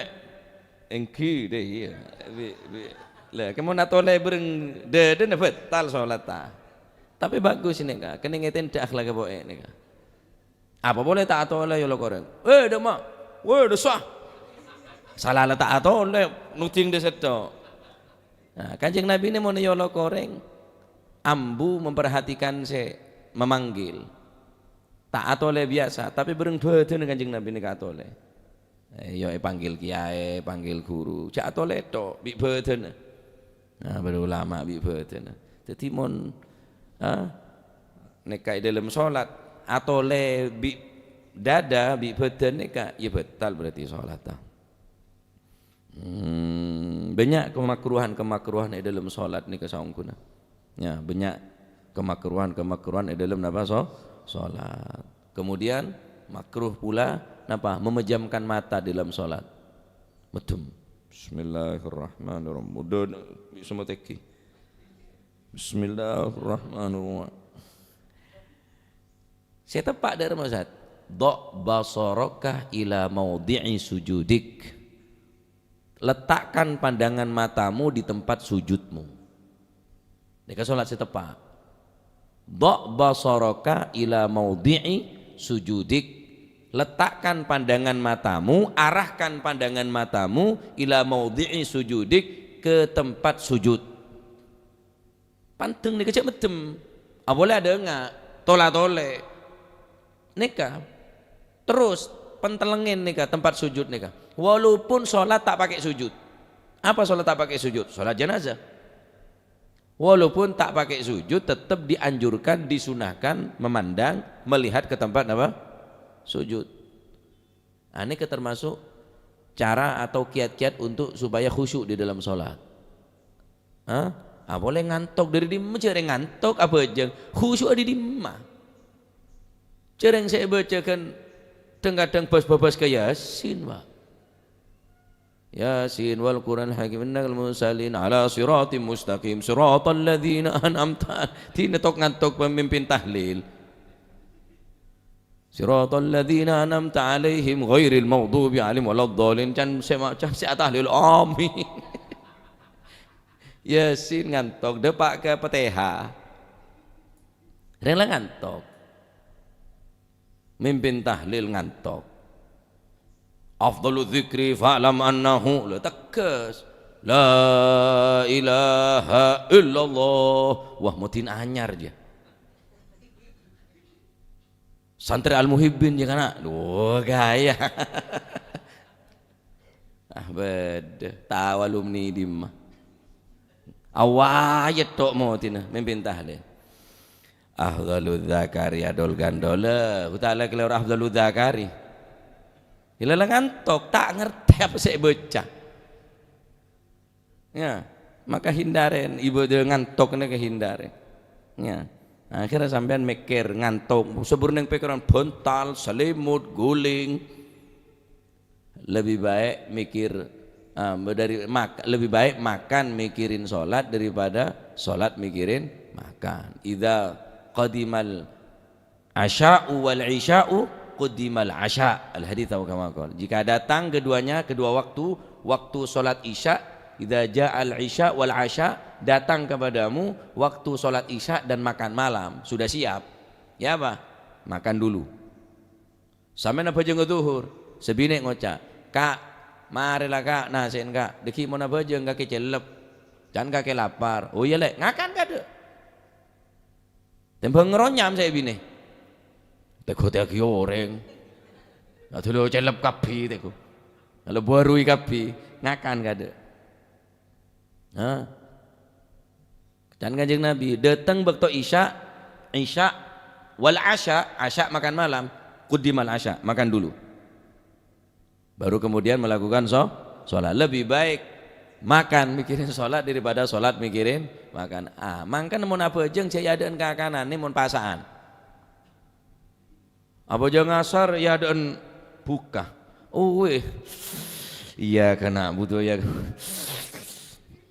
èngghi dâ' iyâ. Bi-, bi-, la, kè mon atolè bârâng dâdâna bâtal solatta. Tapè bagus nèka, kennèng ètèndhâ akhlak bo'è' nèka. Apa polè ta' atolè yolo korèng. Wè, dâ' ma'. Wè, dâ' sa. Sala la ta' atolè, noding dâ' sèttong. Nah, Kanjeng Nabi nè mon yolo korèng, ambu memperhatikan sè memanggil. Ta' atolè biyasa, tapè bârâng bâdâna Kanjeng Nabi nèka atolè. Eh, ya èpanggil kiyaè, panggil guru, jâ' atolè tok, bi' bâdâna. Nah, para ulama bi' bâdâna. Dhâddhi mon, ah, nèka è dâlem solat, atolè bi' dâdâ, bi' bâdân nèka, ya bâtal berarti solatta. Hmm, bânnya' kemakruhan-kemakruhan è dâlem solat nèka saongghuna. Ya, bânnya' kemakruhan-kemakruhan è dâlem napa? So-, solat. Kemudian makruh pula napa? Memejamkan mata dalam solat. Meddhem. Bismillahirrahmanirrahim. Mudhun, bi' semotèghi. Bismillahirrahmanirrahim. Sè teppa' dâ' remma, Ustaz? "Dha' basaraka ila maudhi'i sujudik." Letakkan pandangan matamu di tempat sujudmu. Nèka solat sè teppa'. "Dha' basaraka ila maudhi'i sujudik." Letakkan pandangan matamu, arahkan pandangan matamu ila maudhi'i sujudik, ke tempat sujud. Pandeng nèka jhâ' meddhem. Apolè adhânga, tola-tolè. Nèka. Terus, pentellengngè nèka, tempat sujud nèka. Walaupun sholat tak pakai sujud. Apa sholat tak pakai sujud? Sholat jenazah. Walaupun tak pakai sujud, tetap dianjurkan, disunahkan memandang, melihat ke tempat apa? Sujud. Nah, ini termasuk cara atau kiat-kiat untuk supaya khusyuk di dalam sholat. Hah? Ah, polè ngantok dâri dimma, jhâreng ngantok abhâjâng, khusyuk dâri dimma. Jhâreng sè èbâca kan dhâng-kadhâng bâs-bâbâs ka Yasin, Pak. "Yasin wal Qur'anil hakim innakal mursalin ala siratim mustaqim siratal ladzina an'amta." Dina tok-ngantok pemimpin tahlil. "Siratal ladzina an'amta 'alaihim ghairil maghdubi 'alaihim waladdallin." Can sè ma-, can sè atahlil, amin. Yasin ngantok, dâpa' ka Fatihah. Rèng la ngantok. Mimpin tahlil ngantok. "Afdalu dzikri fa'lam annahu," lho, tegas. "La ilaha illallah." Wah, mudin anyar, ya. Santrè Al-Muhibbin, ya, kana'? Duh, gaya. Ah, bâdâ. Tao alumni dimma. Awayat tok modina, mimpin tahlil. Afdhaludz dzakari adol gandhola. Ku ta' la kalèro afdhaludz dzakari. Ila la ngantok, ta' ngartè apa sè èbâca. Ya, maka hindarè, ibadah ngantok nèka hindarè. Ya. Akhirnya sampèyan mèkkèr ngantok, sabur neng pèkkèran bhântal, selimut, guling. Lebih baik mikir, ah, dari mak-, lebih baik makan mikirin sholat daripada sholat mikirin makan. Idza qadimal asya'u wal isya'u quddimal asya. Al hadits atau kama qal. Jika datang keduanya, kedua waktu, waktu sholat isya, idza ja'al isya wal asya, datang kepadamu waktu sholat isya dan makan malam, sudah siap. Ya apa? Makan dulu. Sampèyan abhâjânga dhuhur, sè binè' ngoca', "Ka', marè la, Ka', nasè'en, Ka'. Dhâggi' mon abhâjâng kakè cellep, can kakè lapar." "Oh iyâ, Lè', ngakan kaadâ'." Tèmbhâng ngaronyam sè binè'. Teggu tèyaghi orèng. Aduh, lo cellep kabbhi teggu. Lo barui kabbhi, ngakan kaadâ'. Hah? Can Kanjeng Nabi, dâteng bâkto Isya, Isya, wal Asya, Asya makan malam, quddimal Asya, makan dulu. Baru kemudian melakukan so-, sholat. Lebih baik makan mikirin sholat daripada sholat mikirin makan. Ah, mangkana mon abhâjâng jhâ' èadâ'ân kakananè mon pasa'an. Abhâjâng asar èadâ'ân buka. Uwih. Iyâ, kana' butuh ya.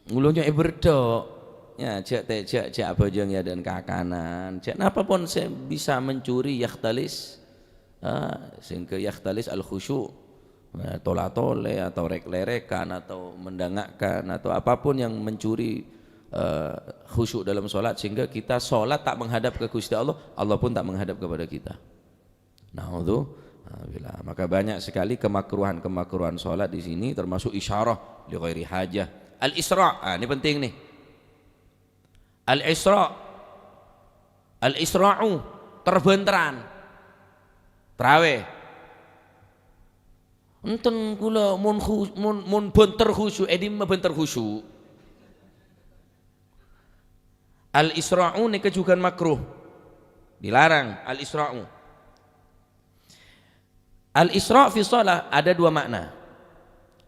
Ngulonyo è berdhâk. Ya, jhâ' tè-, jhâ', jhâ' abhâjâng èadâ'ân kakanan. Jhâ' napa pon sè bisa mencuri, yakhtalis. Ah, sehingga yakhtalis al-khusyu'. Nah, tola-tole atau rek-lerekan atau mendangakkan atau apapun yang mencuri, eh, khusyuk dalam sholat sehingga kita sholat tak menghadap ke Gusti Allah, Allah pun tak menghadap kepada kita. Naudzubillah. Maka banyak sekali kemakruhan-kemakruhan sholat di sini termasuk isyarah li ghairi hajah. Al-Isra', ah, ini penting nih. Al-Isra'. Al-Isra'u, ter-bhânterran. Trawè. Enten kaulâ mon khu-, mon, mon bhânter khusyuk, è dimma bhânter khusyuk? Al-Isra'u nèka jhughân makruh. Dilarang al-Isra'u. Al-Isra' fi shalah ada dua makna.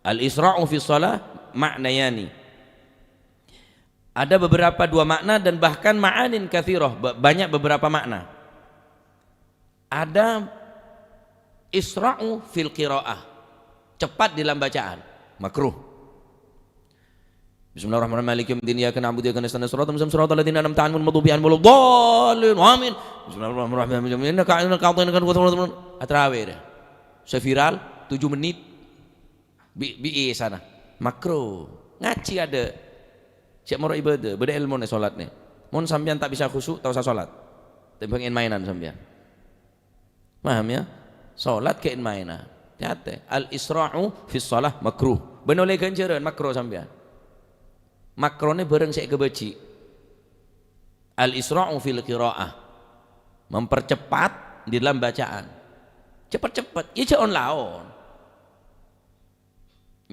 Al-Isra'u fi shalah ma'nayani. Ada beberapa dua makna dan bahkan ma'anin katsirah, ba-, banyak beberapa makna. Ada isra'u fil qira'ah, cepat dalam bacaan, makruh. Bismillahirrahmanirrahim. Maliki yaumiddin. Iyyaka na'budu wa iyyaka nasta'in. Shiratal mustaqim. Shiratal ladzina an'amta 'alaihim ghairil maghdubi 'alaihim waladdallin. Amin. Bismillahirrahmanirrahim. Innaka, innaka a'tayna kan. Atrawè dâ. Sè viral tujuh menit. Bi-, bi' isana. Makruh. Ngajhi adâ'. Cè' moro ibadah, bâdâ èlmona sholat nè. Mon sampèyan ta' bisa khusyuk, ta' osa sholat. Tèmbhâng èn-maènan sampèyan. Paham ya? Sholat ghi' èn-maènan. Hati-hati. Al-isra'u fi shalah makruh. Bân ollè ghânjhârân makruh sampèyan. Makruhna bârâng sè èkabâji'. Al-isra'u fil qira'ah. Mempercepat di dalam bacaan. Cepet-cepet. Ya, jhâ' on-laon.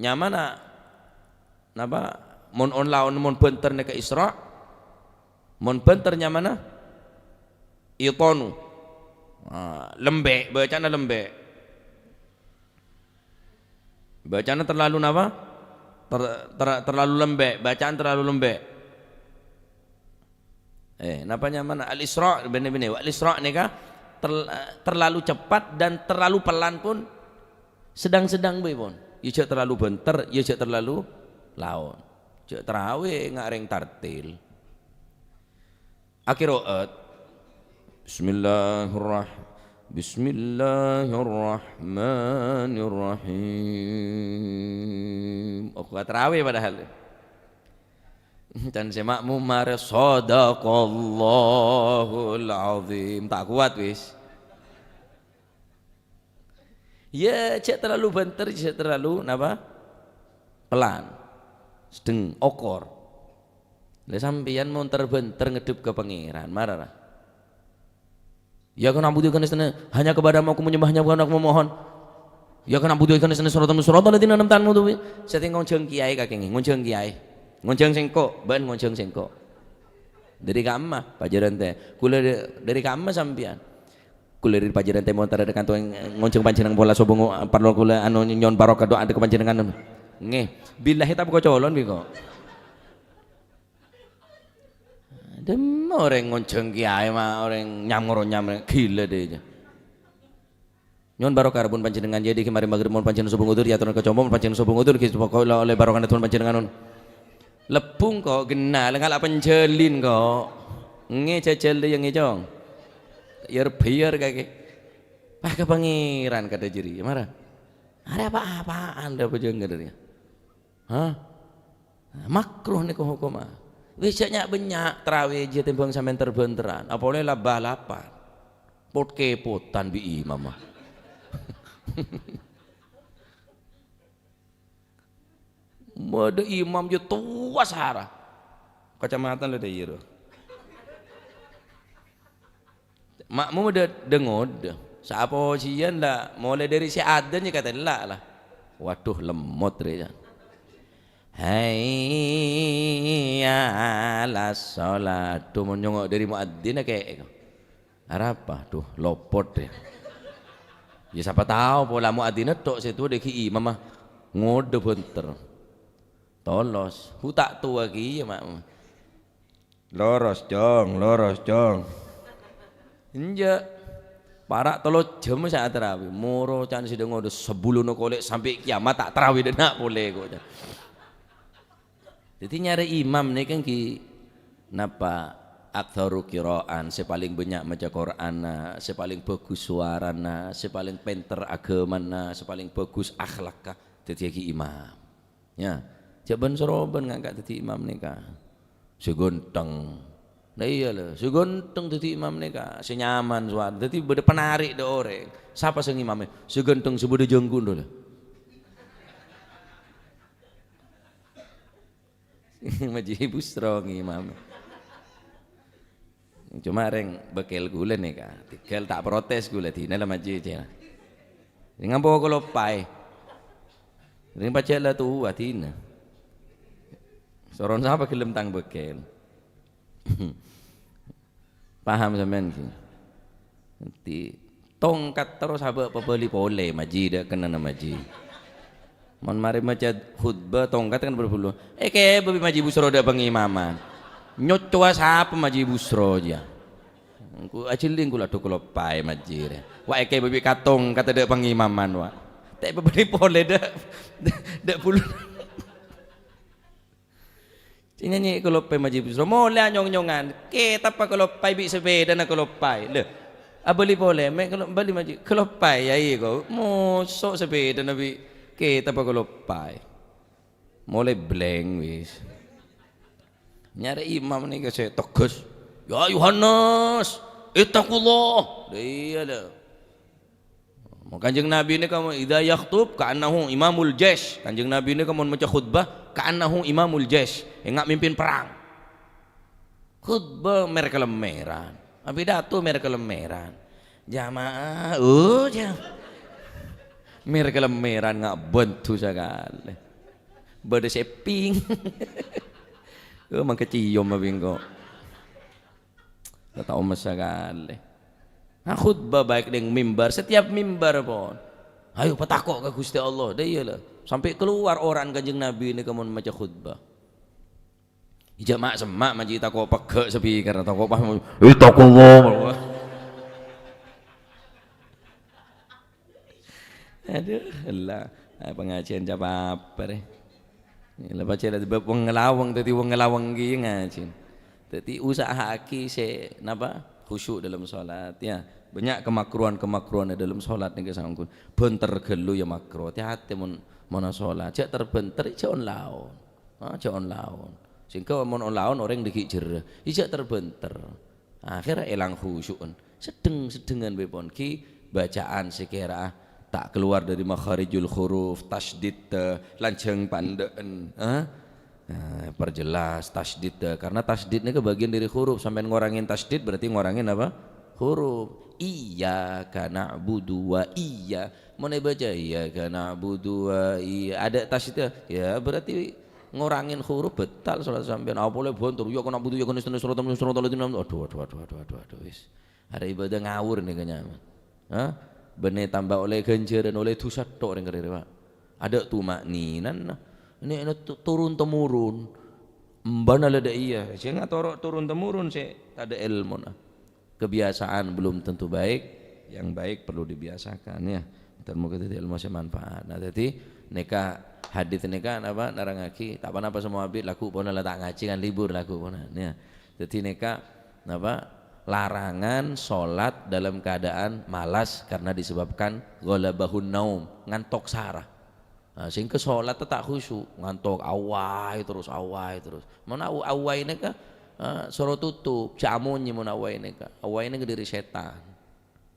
Nyamana, napa? Mon on-laon, mon bhânter nèka isra', mon bhânter nyamana itonu. Ah, lembè', bacana lembè'. Bacana terlalu napa? Ter-, ter-, terlalu lembè', bacaan terlalu lembè'. Eh, napa nyamana? Al-Isra', bânnè-bânnè. Al-Isra' nèka ter-, terlalu cepat dan terlalu pelan pon sedang-sedang bhâi pon. Ya jhâ' terlalu bhânter, ya jhâ' terlalu laon. Jhâ' trawè nga' rèng tartil. Akhir ro'at. Bismillahirrah-, Bismillahirrahmanirrahim. Oh, trawè padahal. Can sè makmum marè, "Shadaqallahul azim." Ta' kowat wis. Ya, jhâ' terlalu bhânter, jhâ' terlalu napa? Pelan. Sedheng, okor. Lah sampèyan mon ter-bhânter ngadhep ka Pangèran, mara ra? Iyyaka na'budu wa iyyaka nasta'in, hanya kepada-Mu aku menyembah, hanya kepada-Mu aku memohon. Iyyaka na'budu wa iyyaka nasta'in, shiratal mustaqim, shiratal ladzina an'amta 'alaihim ghairil maghdubi. Sè tè ngonjhâng kèyaè kakè ngghi, ngonjhâng kèyaè. Ngonjhâng sèngko', bân ngonjhâng sèngko'. Dhâri ka'emma, pajhârân tè. Kaulâ dhâ-, dhâri ka'emma sampèyan. Kaulâ dhâri pajhârân tè montor dhâ' kanto ngonjhâng panjhennengngan pola sobung, parlo kaulâ, anu, nyo'on barokah doa dhâ' ka panjhennengngan. Ngghi. Billahi ta' bhuko' colon, bhuko'. Dhimma orèng ngonjhâng kèyaè, ma' orèng nyam-ngaronyam, ghilâ dhâ' iyâ. Nyo'on barokah, rabun panjhennengngan, yâ, dhâggi' marè maghrib mon panjhennengngan sobung udur, yâ, atorana ka compo mon panjhennengan sobung udur, ghi' pokok la ollè barokahna Tuhan panjhennengan, non. Lebbung, kok, ghenna', la ngala' panjhâlin, kok. Ngè, jhâjhâl, yâ, ngè, Cong. Yâr-bhiyâr, kakè. Pas ka Pangèran, kadhâ' jârèya, mara. Arè apa-apaan, dhâ' bhâjâng kadhâ' rèya. Hah? Makruh nèko hokomma. Wis jhâ' nya'-bânnya' trawè jiyâ tèmbhâng sampèyan ter-bhânterran, apolè la balapan. Pot-kèpotan bi' imamma. Bâdâ imam jâ towa sara. Kacamatan la dâ' iyâ, ro. Ma'mum dâ-, dâ-ngodâ. Saposiyân la, molaè dâri sè adzan jâ katella' la. Waduh, lemmot rè, jâ. "Hayya 'alas shalah." Dhu, mon nyongngo' dâri muadzin, kè'è. Arapa? Dhu, lopot, yâ. Yâ, sapa tao, pola muadzin tok sè towa dâgghi' imamma ngodâ bhânter. Tolos. Hu, ta' towa kèya, Ma'. "Loros, Cong, loros, Cong." Enjâ'. Para' tello jhâm sè atarawi. Moro can sè dâ-ngodâ sabulunna kolè' sampè' kiamat ta' tarawi dâ' enna' polè, ko', can. Dhâddhi nyarè imam nèka ènggi napa? Aktsaru qira'an, sè palèng bânnya' maca Qur'anna, sè palèng bhâghus sowarana, sè palèng pènter aghâmana, sè palèng bhâghus akhlakka, dhâddhiyâghi imam. Yâ, jhâ' bân-sorobân ngangka' dhâddhi imam nèka. Sè ghântheng. Lah iyâ, lho, sè ghântheng dhâddhi imam nèka, sè nyaman sowar. Dhâddhi bâdâ penarik dâ' orèng. Sapa sè ngimami? Sè ghântheng, sè bâdâ jhângghu'na, lho. Maji Busro ngimami. Coma rèng bâkkèl ghulâ nèka. Tèghâl ta' protes ghulâ, dinah la maji, cè'. Rèng ampo kaloppaè. Rèng pajhât la towa dinah. Soron sapa ghellem tang bâkkèl? Paham sampèyan, ghi? Nganti tongkat terros abâ' pabâli polè, maji, dâ' kennengnga maji. Mon marè maca khutbah, tongkat kan berbulu. Èkèbâ bi' Maji Busro dâ' pangimaman. Nyocowa sapa Maji Busro, jâ? Engko' ajhelling kaulâ, dhu, kaloppaè maji rè. Wa' èkèbâ bi' katongkat dâ' pangimaman, wa'. Ta' pabâli polè dâ', dâ' bulu. Sè nyanyi kaloppaè Maji Busro, molè nyong-nyongan, kètabbhâ kaloppaè bi' sapèdana kaloppaè. Lho, abâli polè, mè' kalo-, bâli maji, kaloppaè, yâ, iyâ, ko'. Moso' sapèdana bi' kètabbhâ kaloppaè. Molè blank, wis. Nyarè imam nèka sè tegas. "Ya Yohanes, ittaqullah." Lha iyâ, lho. Mon Kanjeng Nabi nèka, "Idza yakhtub ka'annahu imamul jaish." Kanjeng Nabi nèka mon maca khutbah, "ka'annahu imamul jaish." Enga' mimpin perang. Khutbah mer-kalemmeran. Apidato mer-kalemmeran. Jamaah, oh, jam-, mer-kalemmeran nga' bhânto sakalè. Bâdâ sè pèng. Oh, mangkè ciom abâ' engko'. La ta' omes sakalè. Nah, khutbah baik neng mimbar, setiap mimbar pon. Ayo, patako' ka Gusti Allah. Dâ' iyâ la. Sampè' kalowar ora'na Kanjeng Nabi nèka mon maca khutbah. Ijâ ma'-semma' maji tako' pegghâ' speaker, tako' pas, "Ittaqullah." Adhu, ella. Ah, pangajiân ca' apa rè. La pajhât la bâb wong ngalawèng, dhâddhi wong ngalawèng ghi ngajhi. Dhâddhi usaha'aghi sè, napa? Khusyuk dalam sholat, ya. Bânnya' kemakruhan-kemakruhan è dalam sholat nèka sampun. Bhânter ghâllu ya makruh. Ati-ati mon, mon sholat. Jhâ' ter-bhânter, jhâ' on-laon. Ah, jhâ' on-laon. Sèngghâ mon on-laon orèng dâgghi' jherrâ. Ijâ ter-bhânter. Akhèrra èlang khusyu'en. Seddheng-seddhengan bâi pon ghi bacaan sè kèra'a ta' kalowar dâri makharijul huruf, tasydid, eh, lanjhâng pandâ'en. Eh? Eh, perjelas tasydid, eh, karena tasydid nèka bagian dâri huruf. Sampèyan ngorangè tasydid berarti ngorangè apa? Huruf. Iyyaka na'budu wa iyya. Mon èbâca iyyaka na'budu wa iyya, adâ' tasydid, ya berarti ngorangè huruf, batal sholat sampèyan. Apolè bhânter, "Iyyaka na'budu wa iyyaka nasta'in, shiratal mustaqim, shiratal ladzina an'amta." Aduh, aduh, aduh, aduh, aduh, aduh, wis. Arè ibadah ngawur nèka nyaman. Hah? Bânnè tamba ollè ghânjhârân, ollè dhusa tok rèng karè rèya, Pak. Adâ' tuma'ninana. Nè, nè tu-, turun-temurun. Embhâna la dâ' iyâ. Sè ngatoro' turun-temurun sè tadâ' èlmona. Kebiasaan belum tentu baik, yang baik perlu dibiasakan, ya. Muga-muga dhâddhi èlmo sè manfaat. Nah, dhâddhi nèka hadits nèka napa nerrangngaghi, ta' pa-napa semmo abit lagghu' pona la ta' ngajhi kan libur lagghu' pona, ya. Dhâddhi nèka napa larangan sholat dalam keadaan malas karena disebabkan ghalabahun naum, ngantok sara. Nah, sehingga sholat ta' khusyuk, ngantok, awai terus, awai terus. Mon aw-, awai nèka, eh, soro tutup, jhâ' amonyè mon awai nèka. Awai nèka dâri sètan.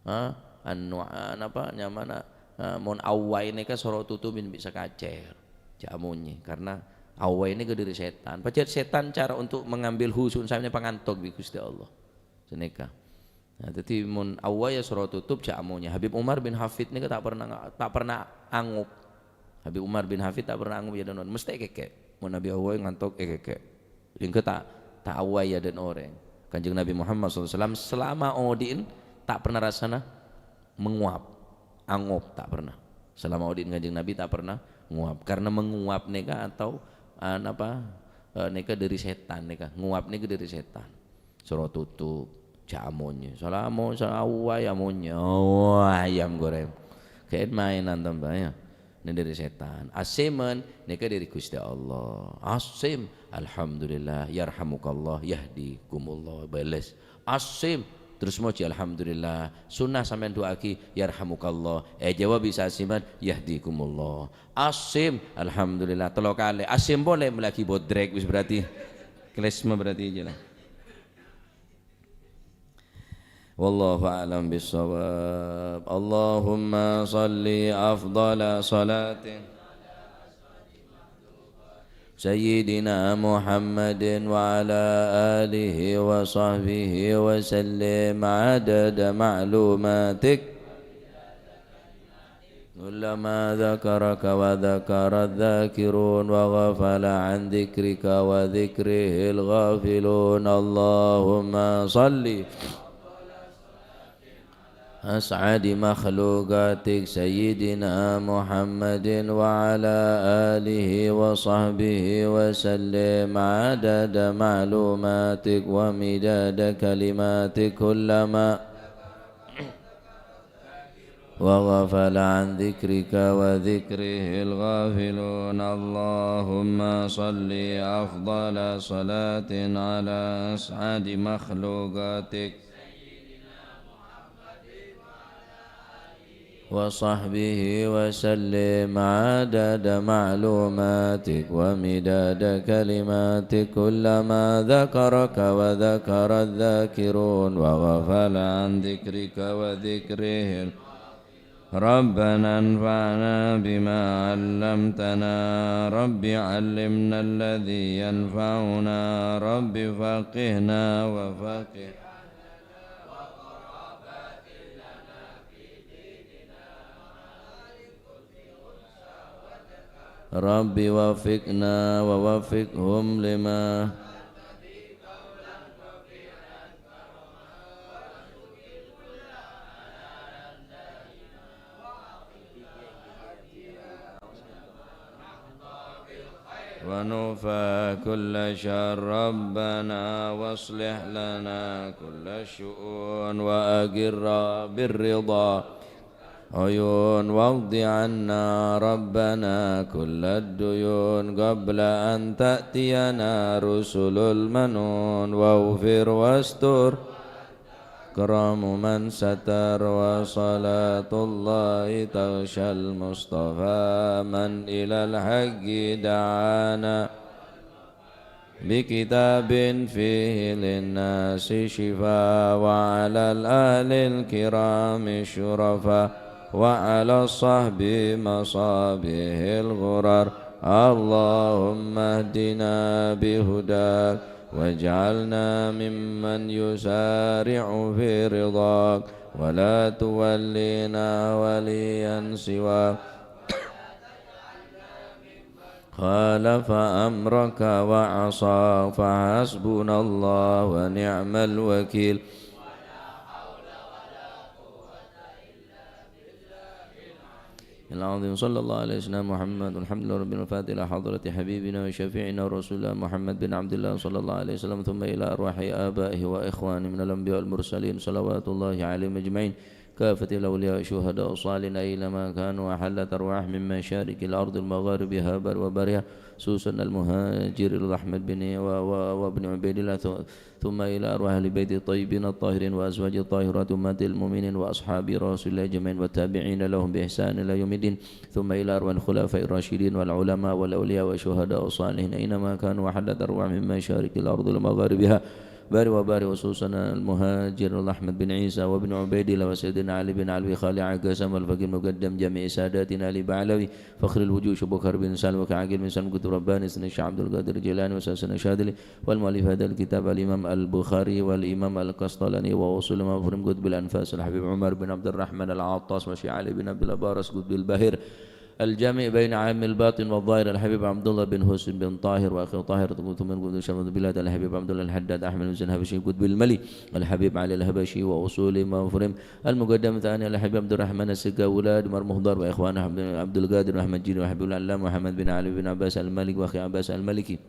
Ha? Anu, a-, napa nyamana? Eh, mon awway nèka soro tutup bin bisa kacèr. Jhâ' amonyè, karena awway nèka dhâri sètan. Pajhât sètan cara untuk mengambil husu' sampèyan pangantok bi' Ghustè Allah. Sanèka. Nah, dhâddhi mon awway ya soro tutup, jhâ' amonyè. Habib Umar bin Hafid nèka ta' pernah nga-, ta' pernah angop. Habib Umar bin Hafid ta' pernah angop ya, don-, mestè èkèkè'. Mon Nabi awway ngantok èkèkè'. Sehingga ta', ta' awway ya dhân orèng. Kanjeng Nabi Muhammad sallallahu alaihi wasallam selama odi'in ta' pernah rassana menguap. Angop ta' pernah. Selama odi'in Kanjeng Nabi ta' pernah nguap. Karena menguap nèka atau, eh, napa, eh, nèka dhâri sètan nèka. Nguap nèka dhâri sètan. Soro tutup, jhâ' amonyè. Salamo, sa-, awway amonyè. Awway ayam goreng. Kèn maènan tambah ya. Nè dhâri sètan. Asèmen nèka dhâri Ghustè Allah. Asèm, alhamdulillah, yarhamukallah, yahdikumullah. Bâles. Asèm, terros mojhi alhamdulillah. Sunnah sampèyan du'aaghi, yarhamukallah. Èjâwâb bi' sasèmen, yahdikumullah. Asèm, alhamdulillah. Tello kalè. Asèm polè, mellèaghi bodrek, wis berarti klesma berarti jâ' la. Wallahu a'lam bissawab. Allahumma shalli afdhala shalatin Sayyidina Muhammadin wa ala alihi wa sahbihi wa sallim adada ma'lumatik. كلما ذكرك وذكر الذاكرون وغفل عن ذكرك وذكره الغافلون. اللهم صل أسعد مخلوقاتك سيدنا محمد وعلى آله وصحبه وسلم عدد معلوماتك ومداد كلماتك كلما وغفل عن ذكرك وذكره الغافلون. اللهم صل أفضل صلاة على أسعد مخلوقاتك وصحبه وسلم عدد معلوماتك ومداد كلماتك كلما ذكرك وذكر الذاكرون وغفل عن ذكرك وذكره ربنا انفعنا بما علمتنا. رب علمنا الذي ينفعنا. رب فقهنا وفقه. رب وفقنا ووفقهم لما ونوفى كل شر ربنا واصلح لنا كل الشؤون وأقر بالرضا عيون واقض عنا ربنا كل الديون قبل أن تأتينا رسل المنون واغفر واستر أكرم من ستر وصلاة الله تغشى المصطفى من إلى الحق دعانا بكتاب فيه للناس شفاء وعلى الأهل الكرام الشرفاء وعلى الصحب مصابيح الغرر. اللهم اهدنا بهداك واجعلنا ممن يسارع في رضاك ولا تولينا وليا سواك خالف أمرك وعصاك فحسبنا الله ونعم الوكيل. العظيم. صلى الله على سيدنا محمد. والحمد لله رب العالمين. الفاتحة إلى حضرة حبيبنا وشفيعنا ورسول الله محمد بن عبد الله صلى الله عليه وسلم، ثم إلى أرواح آبائه وإخوانه من الأنبياء والمرسلين صلوات الله عليهم أجمعين، كافة الأولياء والشهداء والصالحين أينما كانوا، وحلت أرواحهم من مشارق الأرض ومغاربها بر وبرها، خصوصا المهاجر أحمد بن و-، و-، وابن عبيد الله، ثم إلى أرواح أهل بيت الطيبين الطاهرين وأزواج الطاهرات أمهات المؤمنين وأصحاب رسول الله أجمعين والتابعين لهم بإحسان إلى يوم الدين، ثم إلى أرواح الخلفاء الراشدين والعلماء والأولياء والشهداء والصالحين أينما كانوا، وحلت أرواحهم من مشارق الأرض ومغاربها، بارك وبارك خصوصا المهاجر أحمد بن عيسى وابن عبيد الله وسيدنا علي بن علوي خالع قسم والفقيه المقدم جميع ساداتنا آل بعلوي فخر الوجود شيخ بكر بن سالم وكعقيل بن سالم قطب رباني سيدنا الشيخ عبد القادر الجيلاني وسيدنا الشاذلي والمؤلف هذا الكتاب الإمام البخاري والإمام القسطلاني وأصول المفاهيم قطب الأنفاس الحبيب عمر بن عبد الرحمن العطاس والشيخ علي بن عبد الله بارس قطب الباهر الجامع بين عام الباطن والظاهر الحبيب عبد الله بن حسين بن طاهر وأخي طاهر ثم قطب شمس البلاد الحبيب عبد الله الحداد أحمد بن حسين الحبشي قطب الملي الحبيب علي الحبشي وأصول المفاهيم المقدم الثاني الحبيب عبد الرحمن السقا ولاد عمر مخضر وإخوانه عبد القادر وأحمد جيري وحبيب العلام محمد بن علي بن عباس المالك وأخي عباس المالكي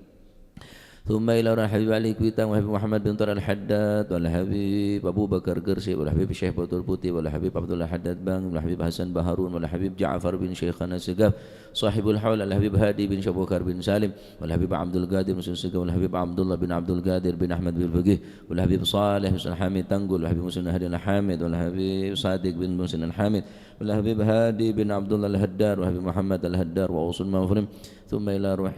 ثم إلى روح الحبيب علي كويتان والحبيب محمد بن طارق الحداد والحبيب أبو بكر قرشي والحبيب الشيخ بطل بوتي والحبيب عبد الله حداد بان والحبيب حسن بهارون والحبيب جعفر بن شيخنا السقاف صاحب الحول الحبيب هادي بن شبوكر بن سالم والحبيب عبد القادر بن سقاف والحبيب عبد الله بن عبد القادر بن أحمد بالفقيه والحبيب صالح بن حامد تنقل والحبيب مسلم هادي الحامد والحبيب صادق بن مسلم الحامد والحبيب هادي بن عبد الله الهدار والحبيب محمد الهدار وأوصل مفرم ثم إلى روح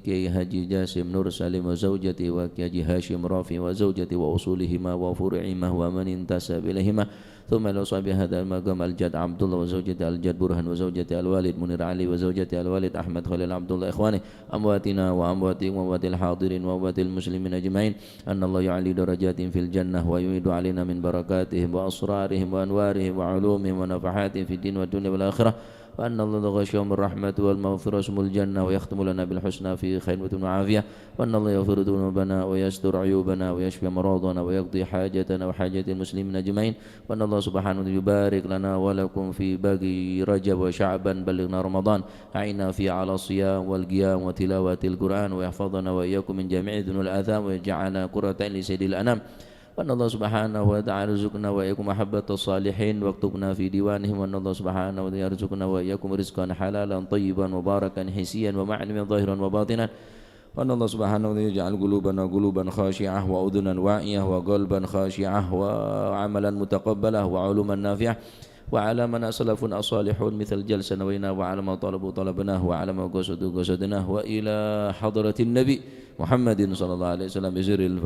كي حاجي جاسم نور سليم وزوجته وكي حاجي هاشم رافي وزوجته وأصولهما وفروعهما ومن انتسب إليهما ثم إلى صاحب هذا المقام الجد عبد الله وزوجته الجد برهان وزوجته الوالد منير علي وزوجته الوالد أحمد خليل عبد الله إخوانه أمواتنا وأمواتكم وأموات الحاضرين وأموات المسلمين أجمعين أن الله يعلي درجاتهم في الجنة ويعيد علينا من بركاتهم وأسرارهم وأنوارهم وعلومهم ونفحاتهم في الدين والدنيا والآخرة وأن الله يغشاهم الرحمة والمغفرة ويسكنهم الجنة ويختم لنا بالحسنى في خير وعافية وأن الله يغفر ذنوبنا ويستر عيوبنا ويشفي مرضانا ويقضي حاجتنا وحاجات المسلمين أجمعين وأن الله سبحانه وتعالى يبارك لنا ولكم في باقي رجب وشعبان بلغنا رمضان أعنا فيه على الصيام والقيام وتلاوة القرآن ويحفظنا وإياكم من جميع الذنوب والآثام ويجعلنا قرة عين لسيد الأنام وأن الله سبحانه وتعالى يرزقنا وإياكم محبة الصالحين واكتبنا في ديوانهم وأن الله سبحانه وتعالى يرزقنا وإياكم رزقا حلالا طيبا مباركا حسيا ومعنويا ظاهرا وباطنا وأن الله سبحانه وتعالى يجعل قلوبنا قلوبا خاشعة وأذنا واعية وقلبا خاشعة وعملا متقبلا وعلوما نافعة وعلى ما نوى سلفنا الصالحون مثل جلسة نويناه وعلى ما طلبوا طلبناه وعلى ما قصدوا قصدناه وإلى حضرة النبي محمد صلى الله عليه وسلم بسر الفاتحة